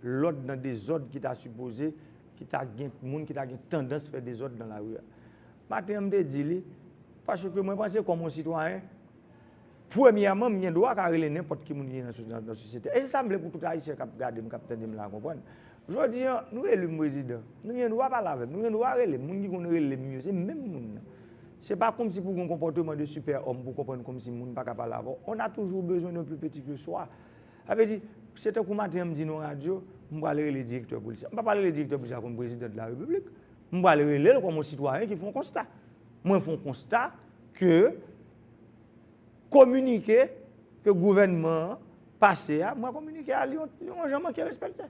lòd nan dezòd ki ta sipoze, ki ta gen moun ki ta gen tandans fè dezòd nan lari a. Maten an, m te di li, paske mwen panse kòm yon sitwayen, premyèman, m gen dwa ka rele nenpòt ki moun ki gen nan so-, nan, nan sosyete. E se sa m vle pou tout Ayisyen k ap gade m, k ap tande m la konprann. Jodi an, nou eli m prezidan. Nou gen dwa pale avè m. Nou gen dwa rele m. Moun ki konn rele m yo, se menm moun nan. Se pa kòmsi pou gen yon konpòteman de sipè òm pou konprann kòmsi moun pa ka pale avè w. On a toujours besoin d'un plus petit que soi. Sa vle di, se tankou maten an m di nan radyo, m pral rele direktè polis la. M pa pral rele direktè polis la kòm prezidan de la repiblik. M pral rele l kòm yon sitwayen ki fè yon konsta. Mwen fè yon konsta ke kominike ke gouvènman an pase a, mwen kominike a, li yon, li yon jan manke respekte.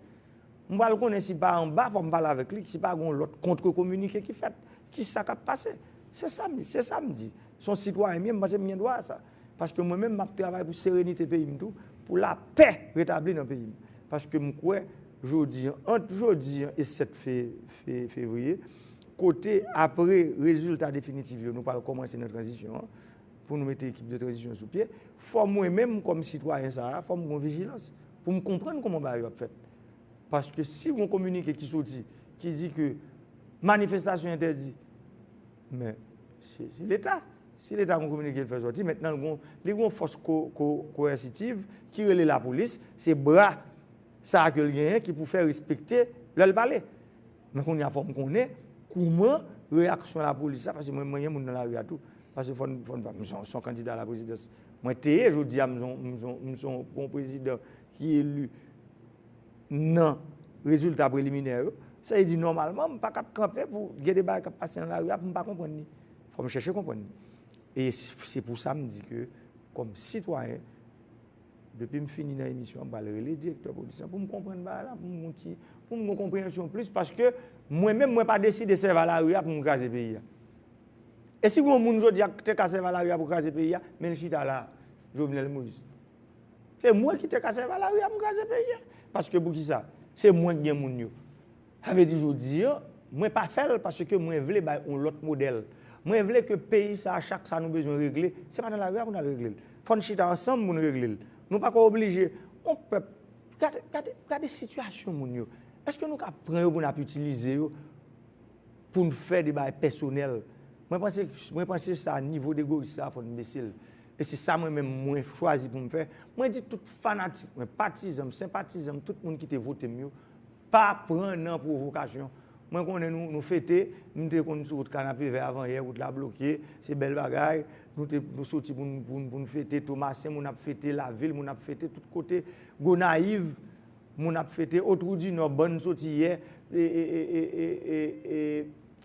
M pral konnen si pa anba, fò m pale avèk li, si pa gen yon lòt contre-communiqué ki fèt. Kisa k ap pase? Se sa m, se sa m di. Se yon sitwayen m ye, m panse m gen dwa a sa. Paske mwen menm, m ap travay pou serenite peyi m tou, pou lapè retabli nan peyi m. Paske m kwè, jodi an, ant jodi an e sèt fe-, fe-, fevriye, kote apre rezilta definitif yo, nou pral kòmanse nan tranzisyon an, pou nou mete ekip de tranzisyon sou pye, fò mwen menm, kòm sitwayen sa a, fò m gen yon vijilans, pou m konprann kòman bagay yo ap fèt. Paske si yon kominike ki soti, ki di ke manifestasyon entèdi, men se, se Leta. Si Leta gen yon kominike l fè sòti, mentnan l gen, li gen yon fòs ko-, ko-, koèsitiv ki rele lapolis, se bra sa a ke l genyen ki pou fè respekte lè l pale. Men kounye a fò m konnen kouman reyaksyon lapolis la, paske mwen, mwen gen moun nan lari a tou. Paske fò n, fò n pa, m se yon, se yon kandida a la prezidans. Mwen te ye, jodi a m se yon, m se yon, m se yon, yon prezidan ki eli nan rezilta preliminè yo. Sa vle di nòmalman, m pa ka ap kanpe pou gen de bagay k ap pase nan lari a pou m pa konprann li. Fò m chèche konprann li. E s-, se pou sa m di ke, kòm sitwayen, depi m fini nan emisyon an, m pral rele direktè polis lan pou m konprann bagay la, pou m gon ti, pou m gon konpreyansyon plis, paske mwen menm, mwen pa deside sèvi a lari a pou m kraze peyi a. E si gon moun jodi a te ka sèvi a lari a pou kraze peyi a, men l chita la, Jovenel Moïse. Se mwen ki te ka sèvi a lari a pou m kraze peyi a. Paske poukisa? Se mwen ki gen moun yo. Sa vle di jodi an, mwen pa fè l paske mwen vle bay yon lòt modèl. Mwen vle ke peyi sa a, chak sa nou bezwen regle, se pa nan lari a pou n al regle l. Fò n chita ansanm pou n regle l. Nou pa ka oblije yon pèp, gade, gade, gade sitiyasyon moun yo. Èske nou ka pran yo pou n ap itilize yo pou n fè de bagay pèsonèl? Mwen panse, mwen panse sa, nivo degoyis sa, fò n bese l. E se sa mwen menm, mwen chwazi pou m fè. Mwen di tout fanatik mwen, patizan m, senpatizan m, tout moun ki te vote m yo, pa pran nan pwovokasyon. Mwen konnen nou, nou fete, m te konn sou wout Kanapevè avanyè, wout la bloke, se bèl bagay. Nou te, nou soti pou n, pou n, pou n fete Tomasen, moun ap fete Lavil, moun ap fete tout kote, Gonayiv, moun ap fete, Otwou di Nò, bann soti yè, e, e, e, e, e, e, e,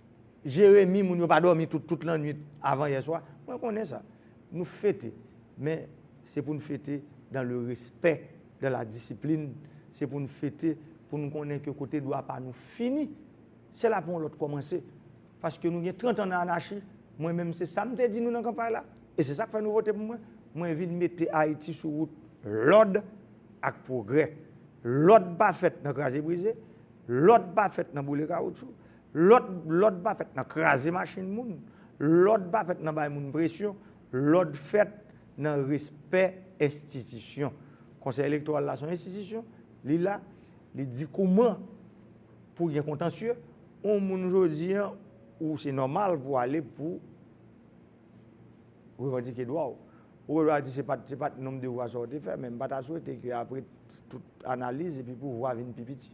Jeremi, moun yo pa dòmi tout, tout lannwit avanyè swa. Mwen konnen sa. Nou fete. Men se pou n fete dans le respect, dans la discipline. Se pou n fete, pou n konnen ke kote dwa pa nou fini. Se la pou yon lòt kòmanse. Paske nou gen trant an nan anachi. Mwen menm, se sa m te di nou nan kanpay la. E se sa k fè nou vote pou mwen. Mwen vin mete Ayiti sou wout lòd ak pwogrè. Lòd pa fèt nan kraze brize. Lòd pa fèt nan boule kawoutchou. Lòd, lòd pa fèt nan kraze machin moun. Lòd pa fèt nan bay moun presyon. Lòd fèt nan respè enstitisyon. Konsèy Elektoral la se yon enstitisyon. Li la, li di kòman pou gen kontansye. Yon moun jodi an, ou se nòmal pou ale pou revandike dwa w. Ou gen dwa di se pa t, se pa t nonm de vwa sa w te fè, men m pa ta swete ke apre tout analiz epi pouvwa vin pi piti.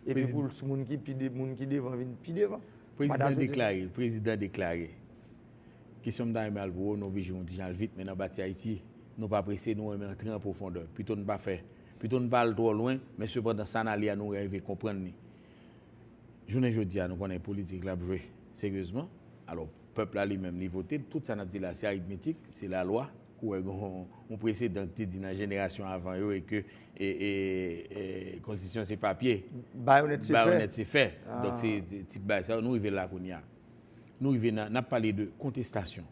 Epi pou moun ki pi de, moun ki devan vin pi devan. M pa ta swete sa. Prezidan deklare, prezidan deklare. Kesyon m ta renmen al pou ou, nou oblije yon ti jan al vit, men nan pati Ayiti, nou pa prese, nou renmen antre an pwofondè. Pito n pa fè, pito n pa al twò lwen, men sepandan sa n ale a, nou rive konprann li. Jounen jodi a, nou konnen politik la ap jwe seryezman. Alò, pèp la li menm, li vote l. Tout sa n ap di la, se aritmetik, se lalwa. Kou wè gen yon, yon presedan ki te di nan jenerasyon avan yo e ke, e, e, e, konstitisyon se papye. Bayonèt se fè. Bayonèt se fè. Donk, se, se tip bagay sa yo, nou rive la kounye a. Nou rive nan, n ap pale de kontestasyon.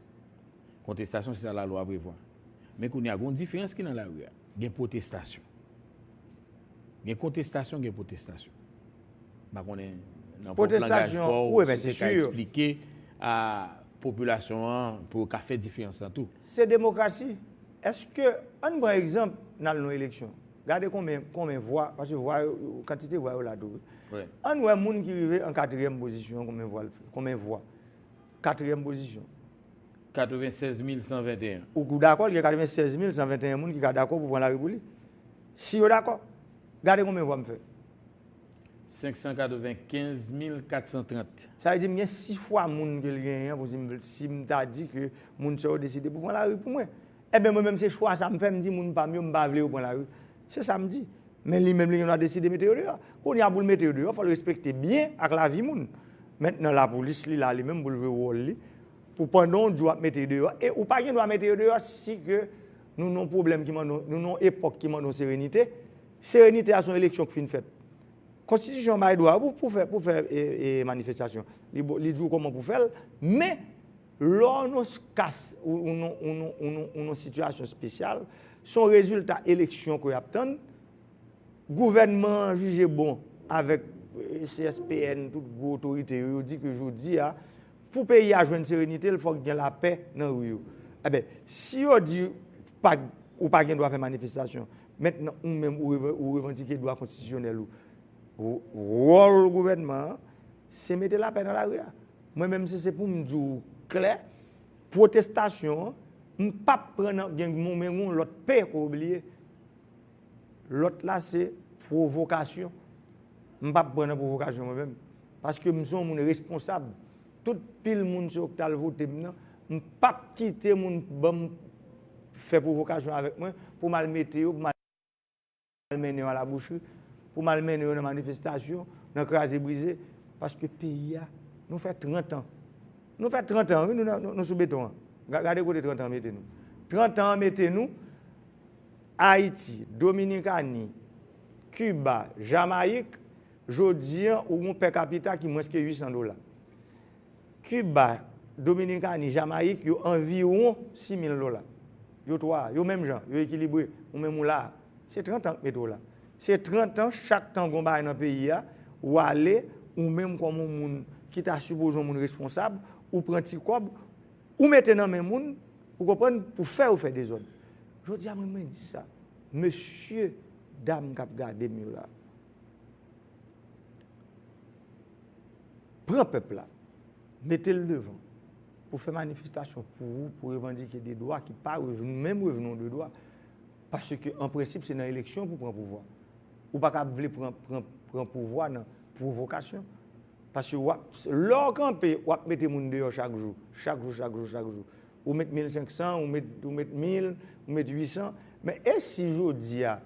Kontestasyon, se sa lalwa prevwa. Men kounye a, gen yon diferans ki nan lari a. Gen pwotestasyon. Gen kontestasyon, gen pwotestasyon. M pa konnen nan pwòp langaj pa w, si w te ka eksplike a popilasyon an pou yo ka fè diferans lan tou. Se demokrasi. Èske, ann pran egzanp, n al nan eleksyon. Gade konbyen, konbyen vwa, paske vwa yo, kantite vwa yo la tou. Wi. Ann wè moun ki rive an katriyèm pozisyon, konbyen vwa l fè, konbyen vwa. Katriyèm pozisyon. Katrevennsèz mil san venteyen. Ou, ou dakò, gen katrevennsèz mil san venteyen moun ki ka dakò pou pran lari pou li. Si yo dakò, gade konbyen vwa m fè. Senk san katrevenkenz mil kat san trant. Sa vle di m gen sis fwa moun ke l genyen an pou di m, si m ta di ke moun sa yo deside pou pran lari pou mwen. Enben, mwen menm, se chwa sa m fè, m di moun pa m yo, m pa vle yo pran lari. Se sa m di. Men li menm, li gen dwa deside mete yo deyò. Kounye a, pou l mete yo deyò, fò l respekte byen ak lavi moun. Mentnan, lapolis, li la li menm pou l jwe wòl li. Pou pandan w di w ap mete yo deyò, e ou pa gen dwa mete yo deyò si ke nou nan yon pwoblèm ki mande, nou nan yon epòk ki mande yon serenite. Serenite a se yon eleksyon k fin fèt. Konstitisyon an bay dwa pou, pou fè, pou fè e, e, manifestasyon. Li, bo- li di w kòman pou fè l, men lè w nan kas, ou, ou nan, ou nan, ou nan, ou nan sitiyasyon espesyal, se yon rezilta eleksyon ke y ap tann, gouvènman an jije bon avèk e, C S P N, tout gwo otorite yo, yo di ke jodi a, pou peyi a jwenn serenite, l fòk gen lapè nan ri yo. Enben, si yo di pa, ou pa gen dwa fè manifestasyon, mentnan ou menm ou, ou revandike dwa konstitisyonèl ou, wòl gouvènman an, se mete lapè nan lari a. Mwen menm, si se pou m di w klè, pwotestasyon an, m p ap pran nan, gen, men gen yon lòt P ke w bliye. Lòt la, se pwovokasyon. M p ap pran nan pwovokasyon mwen menm. Paske m se yon moun responsab. Tout pil moun se yo k t al vote m nan, m p ap kite moun ban m fè pwovokasyon avèk mwen pou m al mete yo, pou m al mennen yo alabouchri, pou m al mennen yo nan manifestasyon, nan kraze brize, paske peyi a, nou fè trant an. Nou fè trant an, wi, nou, nou, nou sou beton an. Gade kote trant an mete nou. Trant an mete nou, Ayiti, Dominikani, Kiba, Jamayik, jodi an, ou gen yon per capita ki mwens ke uit san dola. Kiba, Dominikani, Jamayik, yo anviwon sis mil dola. Yo twa, yo menm jan, yo ekilibre, ou menm ou la. Se trant an k mete w la. Se trant an, chak tan gon bagay nan peyi a, ou ale, ou menm kòm yon moun ki ta sipoze yon moun responsab, ou pran ti kòb, ou mete nan men moun, ou konprann, pou fè yo fè dezòd. Jodi a, mwen, mwen di sa. Mesye, dam k ap gade m yo la. Pran pèp la, mete l devan pou fè manifestasyon pou ou, pou revandike de dwa ki pa revni, menm revni w de dwa. Paske an prensip, se nan eleksyon pou pran pouvwa. Ou pa ka vle pran, pran, pran pouvwa nan pwovokasyon. Paske w ap, lè w kanpe, w ap mete moun deyò chak jou, chak jou, chak jou, chak jou. Ou met mil senk san, ou met, ou met mil, ou met uit san. Men e si jodi a,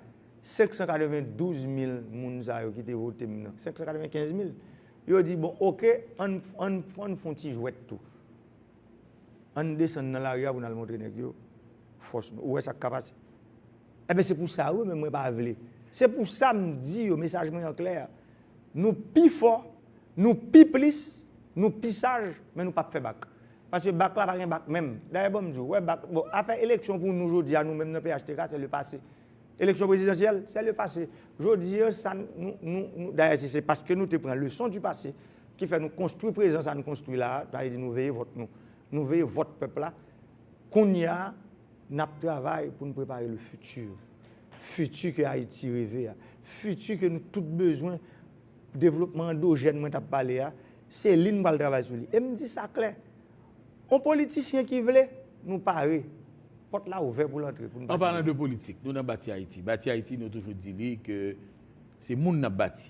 senk san katrevendouz mil moun sa yo ki te vote m nan, senk san katrevenkenz mil, yo di, bon, oke, ann, ann, ann fè yon ti jwèt tou. Ann desann nan lari a pou n al montre nèg yo fòs nou. Ou wè sa k ka pase? Enben, se pou sa, wi, men mwen pa vle. Se pou sa m di yo, mesaj mwen an klè. Nou pi fò, nou pi plis, nou pi saj, men nou p ap fè bak. Paske bak la pa gen bak menm. Dayè, bon, m di w, wè bak, bon, afè eleksyon pou nou jodi a, nou menm nan P H T K, se le pase. Eleksyon prezidansyèl, se le pase. Jodi a, sa nou, nou, nou, dayè, si se paske nou te pran leson di pase ki fè nou konstwi prezan sa n konstwi la a, sa vle di nou veye vòt nou. Nou veye vòt pèp la. Kounye a, n ap travay pou n prepare le futur. Fiti ke Ayiti reve a. Fiti ke nou tout bezwen, devlopman andojèn mwen t ap pale a, se li n pral travay sou li. E m di sa klè. On politisyen ki vle, nou pare. Pòt la ouvè pou l antre, pou n pa... An palan de politik, nou nan Bati Ayiti. Bati Ayiti, nou toujou di li ke se moun n ap bati.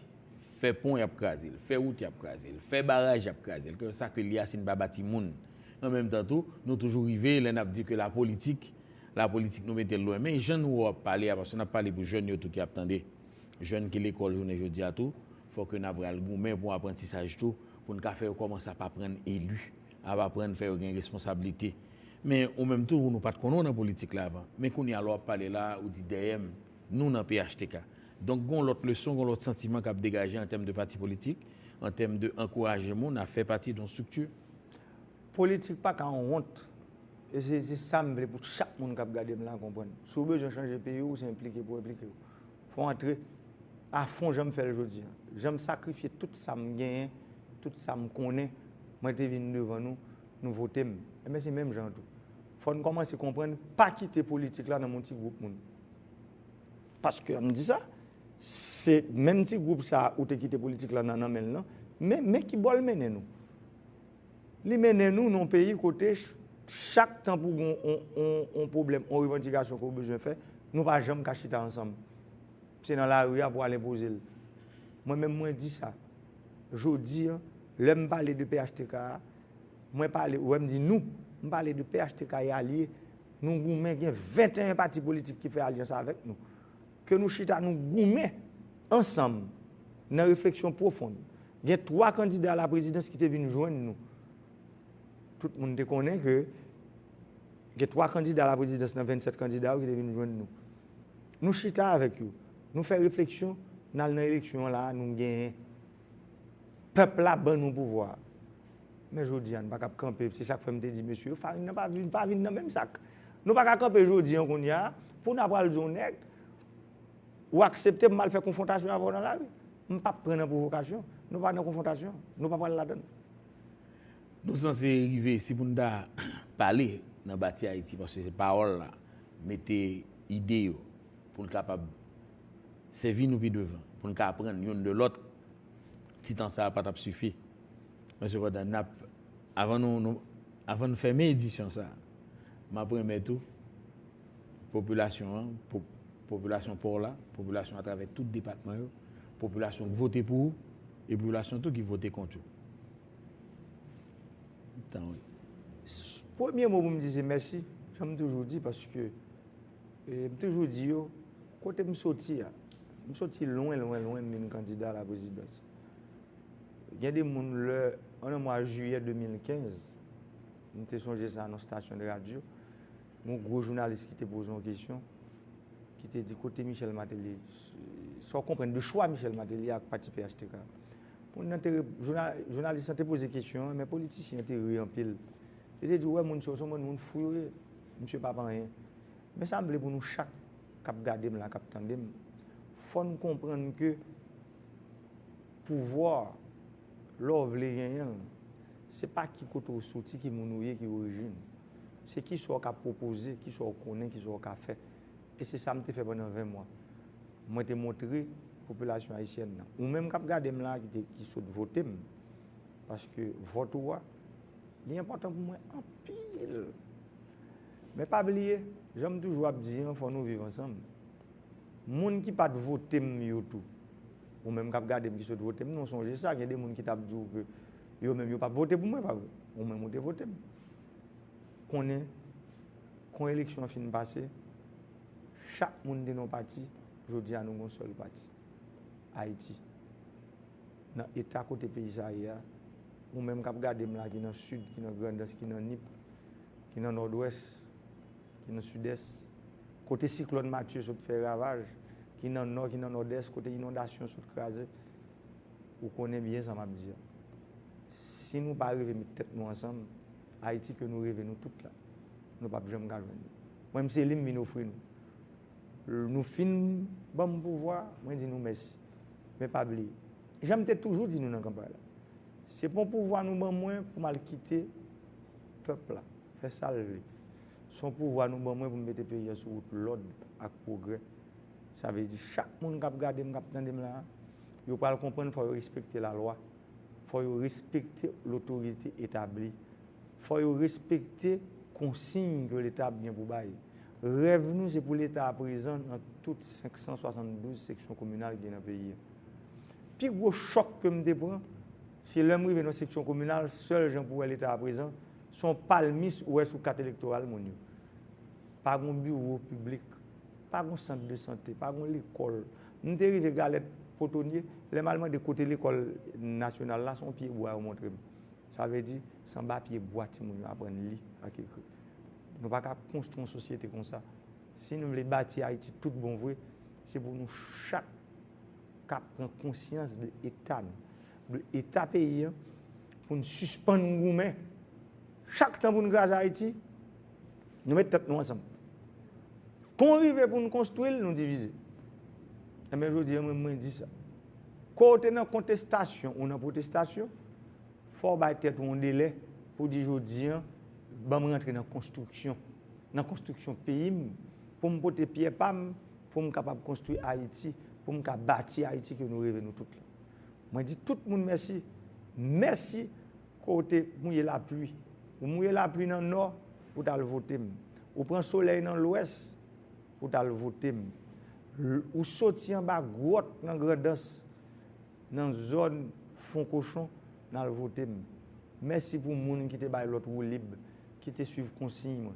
Fè pon, y ap kraze l. Fè wout, y ap kraze l. Fè baraj, y ap kraze l. Ke sa ke li a, si n pa bati moun. An menm tan tou, nou toujou rive, lè n ap di ke lapolitik, lapolitik nou mete l lwen. Men jan nou wè w ap pale a, paske n ap pale pou jèn yo tou ki ap tande. Jèn ki lekòl jounen jodi a tou, fò ke n ap pral goumen pou aprantisaj tou, pou n ka fè yo kòmanse ap aprann eli, ap aprann fè yo gen responsablite. Men ou menm tou, nou pa t konnen w nan politik la avan. Men kounye a, lè w ap pale la, ou di dèyè m, nou nan P H T K. Donk, gon lòt leson, gon lòt santiman k ap degaje an tèm de pati politik, an tèm de ankouraje moun a fè pati de yon estrikti. Politik pa ka yon wont. E se, se sa m vle pou chak moun k ap gade m la konprann. Si w bezwen chanje peyi w, se enplike pou w enplike w. Fò w antre a fon jan m fè l jodi a. Jan m sakrifye tout sa m genyen, tout sa m konnen, mwen te vin devan nou, nou vote m. Enben, se menm jan an tou. Fò n kòmanse konprann, pa kite politik la nan men yon ti gwoup moun. Paske, ann di sa, se menm ti gwoup sa a ou te kite politik la nan, nan men l lan, men, men ki bò l mennen nou. Li mennen nou nan yon peyi kote ch-, chak tan pou gen yon, yon, yon, yon pwoblèm, yon revandikasyon ke w bezwen fè, nou pa janm ka chita ansanm. Se nan lari a pou al enpoze l. Mwen menm, mwen di sa. Jodi a, lè m pale de P H T K a, mwen pale, ou wè m di nou, m pale de P H T K e alye. Nou goumen, gen venteyen pati politik ki fè alyans avèk nou. Ke nou chita, nou goumen ansanm nan refleksyon pwofon. Gen twa kandida a la prezidans ki te vin jwenn nou. Tout moun te konnen ke gen twa kandida a la prezidans nan vennsèt kandida yo ki te vin jwenn nou. Nou chita avèk yo. Nou fè refleksyon, n al nan eleksyon an la a, nou genyen. Pèp la ban nou pouvwa a. Men jodi a, nou pa kab kanpe. Se sa k fè m te di mesye yo, farin nan pa vin, pa vin nan menm sak. Nou pa ka kanpe jodi a kounye a, pou n ap pral di yon nèg, ou aksepte m al fè konfwontasyon avè w nan lari. M p ap pran nan pwovokasyon. Nou pa nan konfwontasyon. Nou pa pral ladan l. Nou sanse rive, si pou n ta pale nan bati Ayiti, paske se pawòl la, mete ide yo, pou n kapab sèvi nou pi devan, pou n ka aprann youn de lòt, ti tan sa a pa t ap sifi. Men sepandan, n ap, avan nou, nou, avan n fèmen edisyon sa a, m ap remèt ou popilasyon an, po-, popilasyon pa w la, popilasyon atravè tout depatman yo, popilasyon k vote pou ou, e popilasyon tou ki vote kont ou. Tan wi. Premye mo pou m di se mèsi, jan m toujou di, paske e, m toujou di yo, kote m soti a, m soti lwen, lwen, lwen, m vin kandida a la prezidans. Gen de moun lè, an nan mwa jiyè de mil kenz, m te sonje sa nan stasyon de radyo, yon gwo jounalis ki te poze yon kesyon, ki te di kote Michel Martelly, sa w konprann de chwa Michel Martelly ak pati P H T K. Moun nan te, jounalis lan te poze kesyon an, men politisyen an te ri anpil. Li te di, ou wè moun sa yo, se yon bann moun fou yo ye. Misye pa pa anyen. Men sa m vle pou nou chak k ap gade m la, k ap tande m, fò n konprann ke pouvwa, lè w vle genyen l, se pa ki kote w soti, ki moun ou ye, ki orijin. Se kisa w ka pwopoze, kisa w konnen, kisa w ka fè. E se sa m te fè pandan ven mwa. Mwen te montre popilasyon ayisyèn nan. Ou menm k ap gade m la, ki te, ki sot vote m, paske vòt ou a, li enpòtan pou mwen anpil. Men pa bliye, jan m toujou ap di an, fò nou viv ansanm. Moun ki pa t vote m yo tou, ou menm k ap gade m ki sot vote m, nou sonje sa, gen de moun ki t ap di w ke yo menm yo p ap vote pou mwen, pa vre? Ou menm ou te vote m. Konnen, kon eleksyon an fin pase, chak moun te nan yon pati, jodi a nou gen yon sèl pati, Ayiti. Nan eta kote peyi sa ye a, ou menm k ap gade m la, ki nan Sid, ki nan Grandans, ki nan Nip, ki nan Nòdwès, ki nan Sidès, kote siklòn Matye sot fè ravaj, ki nan Nò, ki nan Nòdès, kote inondasyon sot kraze, ou konnen byen sa m ap di a. Si nou pa rive met tèt nou ansanm, Ayiti ke nou reve nou tout la, nou p ap janm ka jwenn li. Mwen, m se li m vin ofri nou. Nou fin ban m pouvwa, mwen di nou mèsi. Men pa bliye, jan m te toujou di nou nan kanpay la, se pa yon pouvwa nou ban mwen pou m al kite pèp la fè sa l vle. Se yon pouvwa nou ban mwen pou m mete peyi a sou wout lòd ak pwogrè. Sa vle di chak moun k ap gade m, k ap tande m la a, yo pral konprann fò yo respekte lalwa, fò yo respekte lotorite etabli, fò yo respekte konsiy ke Leta ap gen pou bay. Rèv nou se pou Leta a prezan nan tout senk san swasanndouz seksyon kominal ki gen nan peyi a. Pi gwo chòk ke m te pran, se lè m rive nan seksyon kominal, sèl jan pou wè Leta a prezan, se yon palmis ou wè sou kat elektoral moun yo. Pa gen biwo piblik, pa gen sant de sante, pa gen lekòl. M te rive Galèt Potonye, lè m al mande kote lekòl nasyonal la, se yon pye bwa yo montre m. Sa vle di, se anba pye bwa timoun yo aprann li ak ekri. Nou pa ka konstwi yon sosyete konsa. Si nou vle bati Ayiti tout bon vre, se pou nou chak ka pran konsyans de eta nou, de eta peyi a, pou n sispann goumen. Chak tan pou n kraze Ayiti, nou met tèt nou ansanm. Kon rive pou n konstwi l, nou divize. Enben, jodi a, mwen, mwen di sa. Kon w te nan kontestasyon ou nan pwotestasyon, fò w bay tèt ou yon delè pou di jodi a, ban m rantre nan konstriksyon, nan konstriksyon peyi m, pou m pote pyè pa m, pou m kapab konstwi Ayiti, pou m ka bati Ayiti ke nou reve nou tout la. Mwen di tout moun mèsi. Mèsi ke w te mouye lapli. Ou mouye lapli nan nò pou w t al vote m. Ou pran solèy nan lwès pou w t al vote m. L-, ou soti anba gwòt nan Grandans, nan zòn Fon Kochon, n al vote m. Mèsi pou moun ki te bay lòt woulib, ki te swiv konsiy mwen,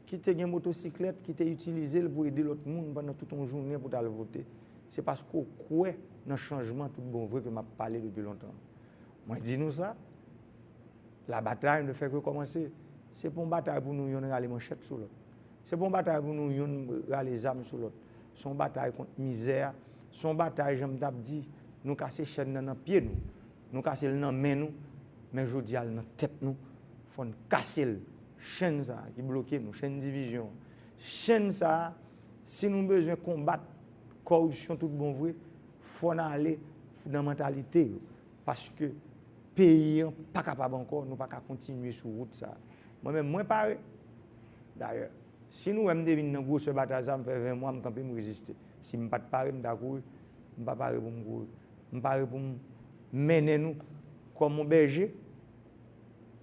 ki te gen motosiklèt, ki te itilize l pou ede lòt moun pandan tout yon jounen pou t al vote. Se paske w kwè nan chanjman tout bon vre ke m ap pale depi lontan. Mwen di nou sa, la bataille ne fait que commencer. Se pa yon batay pou nou yonn rale manchèt sou lòt. Se pa yon batay pou nou yonn rale zam sou lòt. Se yon batay kont mizè a. Se yon batay, jan m t ap di, nou kase chèn nan nan pye nou. Nou kase l nan men nou. Men jodi a, l nan tèt nou. Fò n kase l. Chèn sa a ki bloke nou, chèn divizyon an. Chèn sa a, si nou bezwen konbat kòripsyon tout bon vre, fò n ale nan mantalite yo. Paske peyi an pa kapab ankò, nou pa ka kontinye sou wout sa a. Mwen menm, mwen pare. Dayè, si nou wè m te vin nan gwosè batay sa a, m fè ven mwa, m kanpe, m reziste. Si m pa t pare, m ta kouri. M pa pare pou m kouri. M pare pou m mennen nou kòm yon bèje,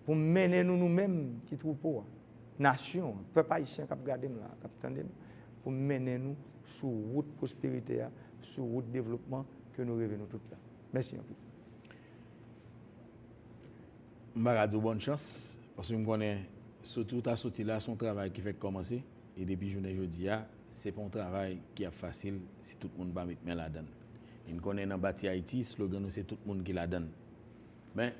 pou m mennen nou, nou menm ki twoupo a, nasyon an, pèp ayisyen k ap gade m la, k ap tande m, pou m mennen nou sou wout pwosperite a, sou wout devlopman ke nou reve nou tout la. Mèsi anpil. M pa ka di w bòn chans, paske m konnen soti w ta soti la, se yon travay ki fèk kòmanse, e depi jounen jodi a, se pa yon travay ki ap fasil si tout moun pa met men ladan l. E n konnen nan Bati Ayiti, slogan nou se tout moun ki ladan l. Men,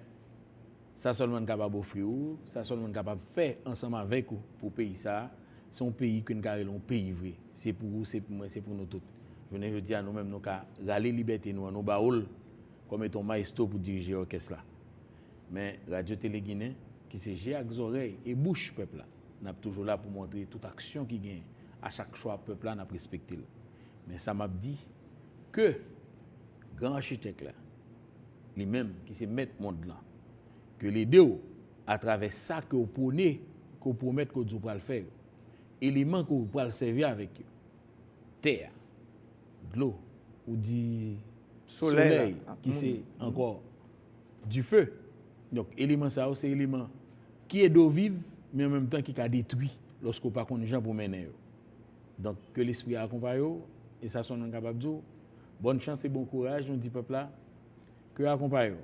sa sèlman n kapab ofri w, sa sèlman n kapab fè ansanm avèk ou pou peyi sa a, se yon peyi ke n ka rele yon peyi vre. Se pou ou, se pou mwen, se pou nou tout. Jounen jodi a, nou menm, nou ka rale libète nou an, nou ba w l kòm etan yon maestro pou dirije òkès la. Men, Radyo Tele Ginen, ki se je ak zòrèy e bouch pèp la, n ap toujou la pou montre tout aksyon ki genyen. A chak chwa pèp la, n ap respekte l. Men sa m ap di, ke gran achitèk la, li menm ki se mèt mond lan, ke l ede w atravè sa ke w pwone, ke w pwomèt, ke w di w pral fè yo, eleman ke w pral sèvi avèk yo, tè a, dlo, ou di solèy la, solèy, ki se ankò dife. Donk, eleman sa yo, se eleman ki ede w viv, men an menm tan ki ka detwi lòske w pa konn jan pou mennen yo. Donk, ke Lespri a akonpaye w, e sa sèlman n kapab di w. Bòn chans e bon kouraj, nou di pèp la, ke akonpaye w.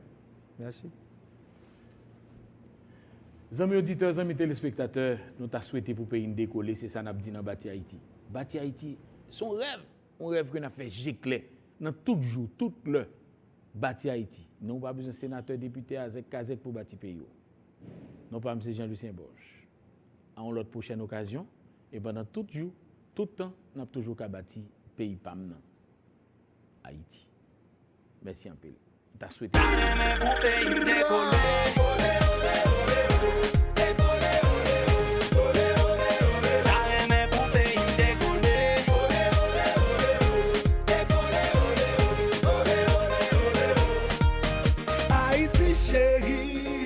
Mèsi. Zanmi oditè, zanmi telespektatè, nou ta swete pou peyi n dekole, se sa n ap di nan Bati Ayiti. Bati Ayiti, se yon rèv, yon rèv ke n ap fè je klè, nan tout jou, tout lè. Bati Ayiti. Non, ou pa bezwen senatè, depite, azèk, kazèk pou bati peyi w. Non pa m se Jean Lucien Borges. A yon lòt pwochèn okazyon, e pandan tout jou, tout tan, n ap toujou ka bati peyi pa m nan, Ayiti. Mèsi anpil. M ta swete. Ta renmen pou peyi m dekole. Ta renmen pou peyi m dekole. Ayiti cheri.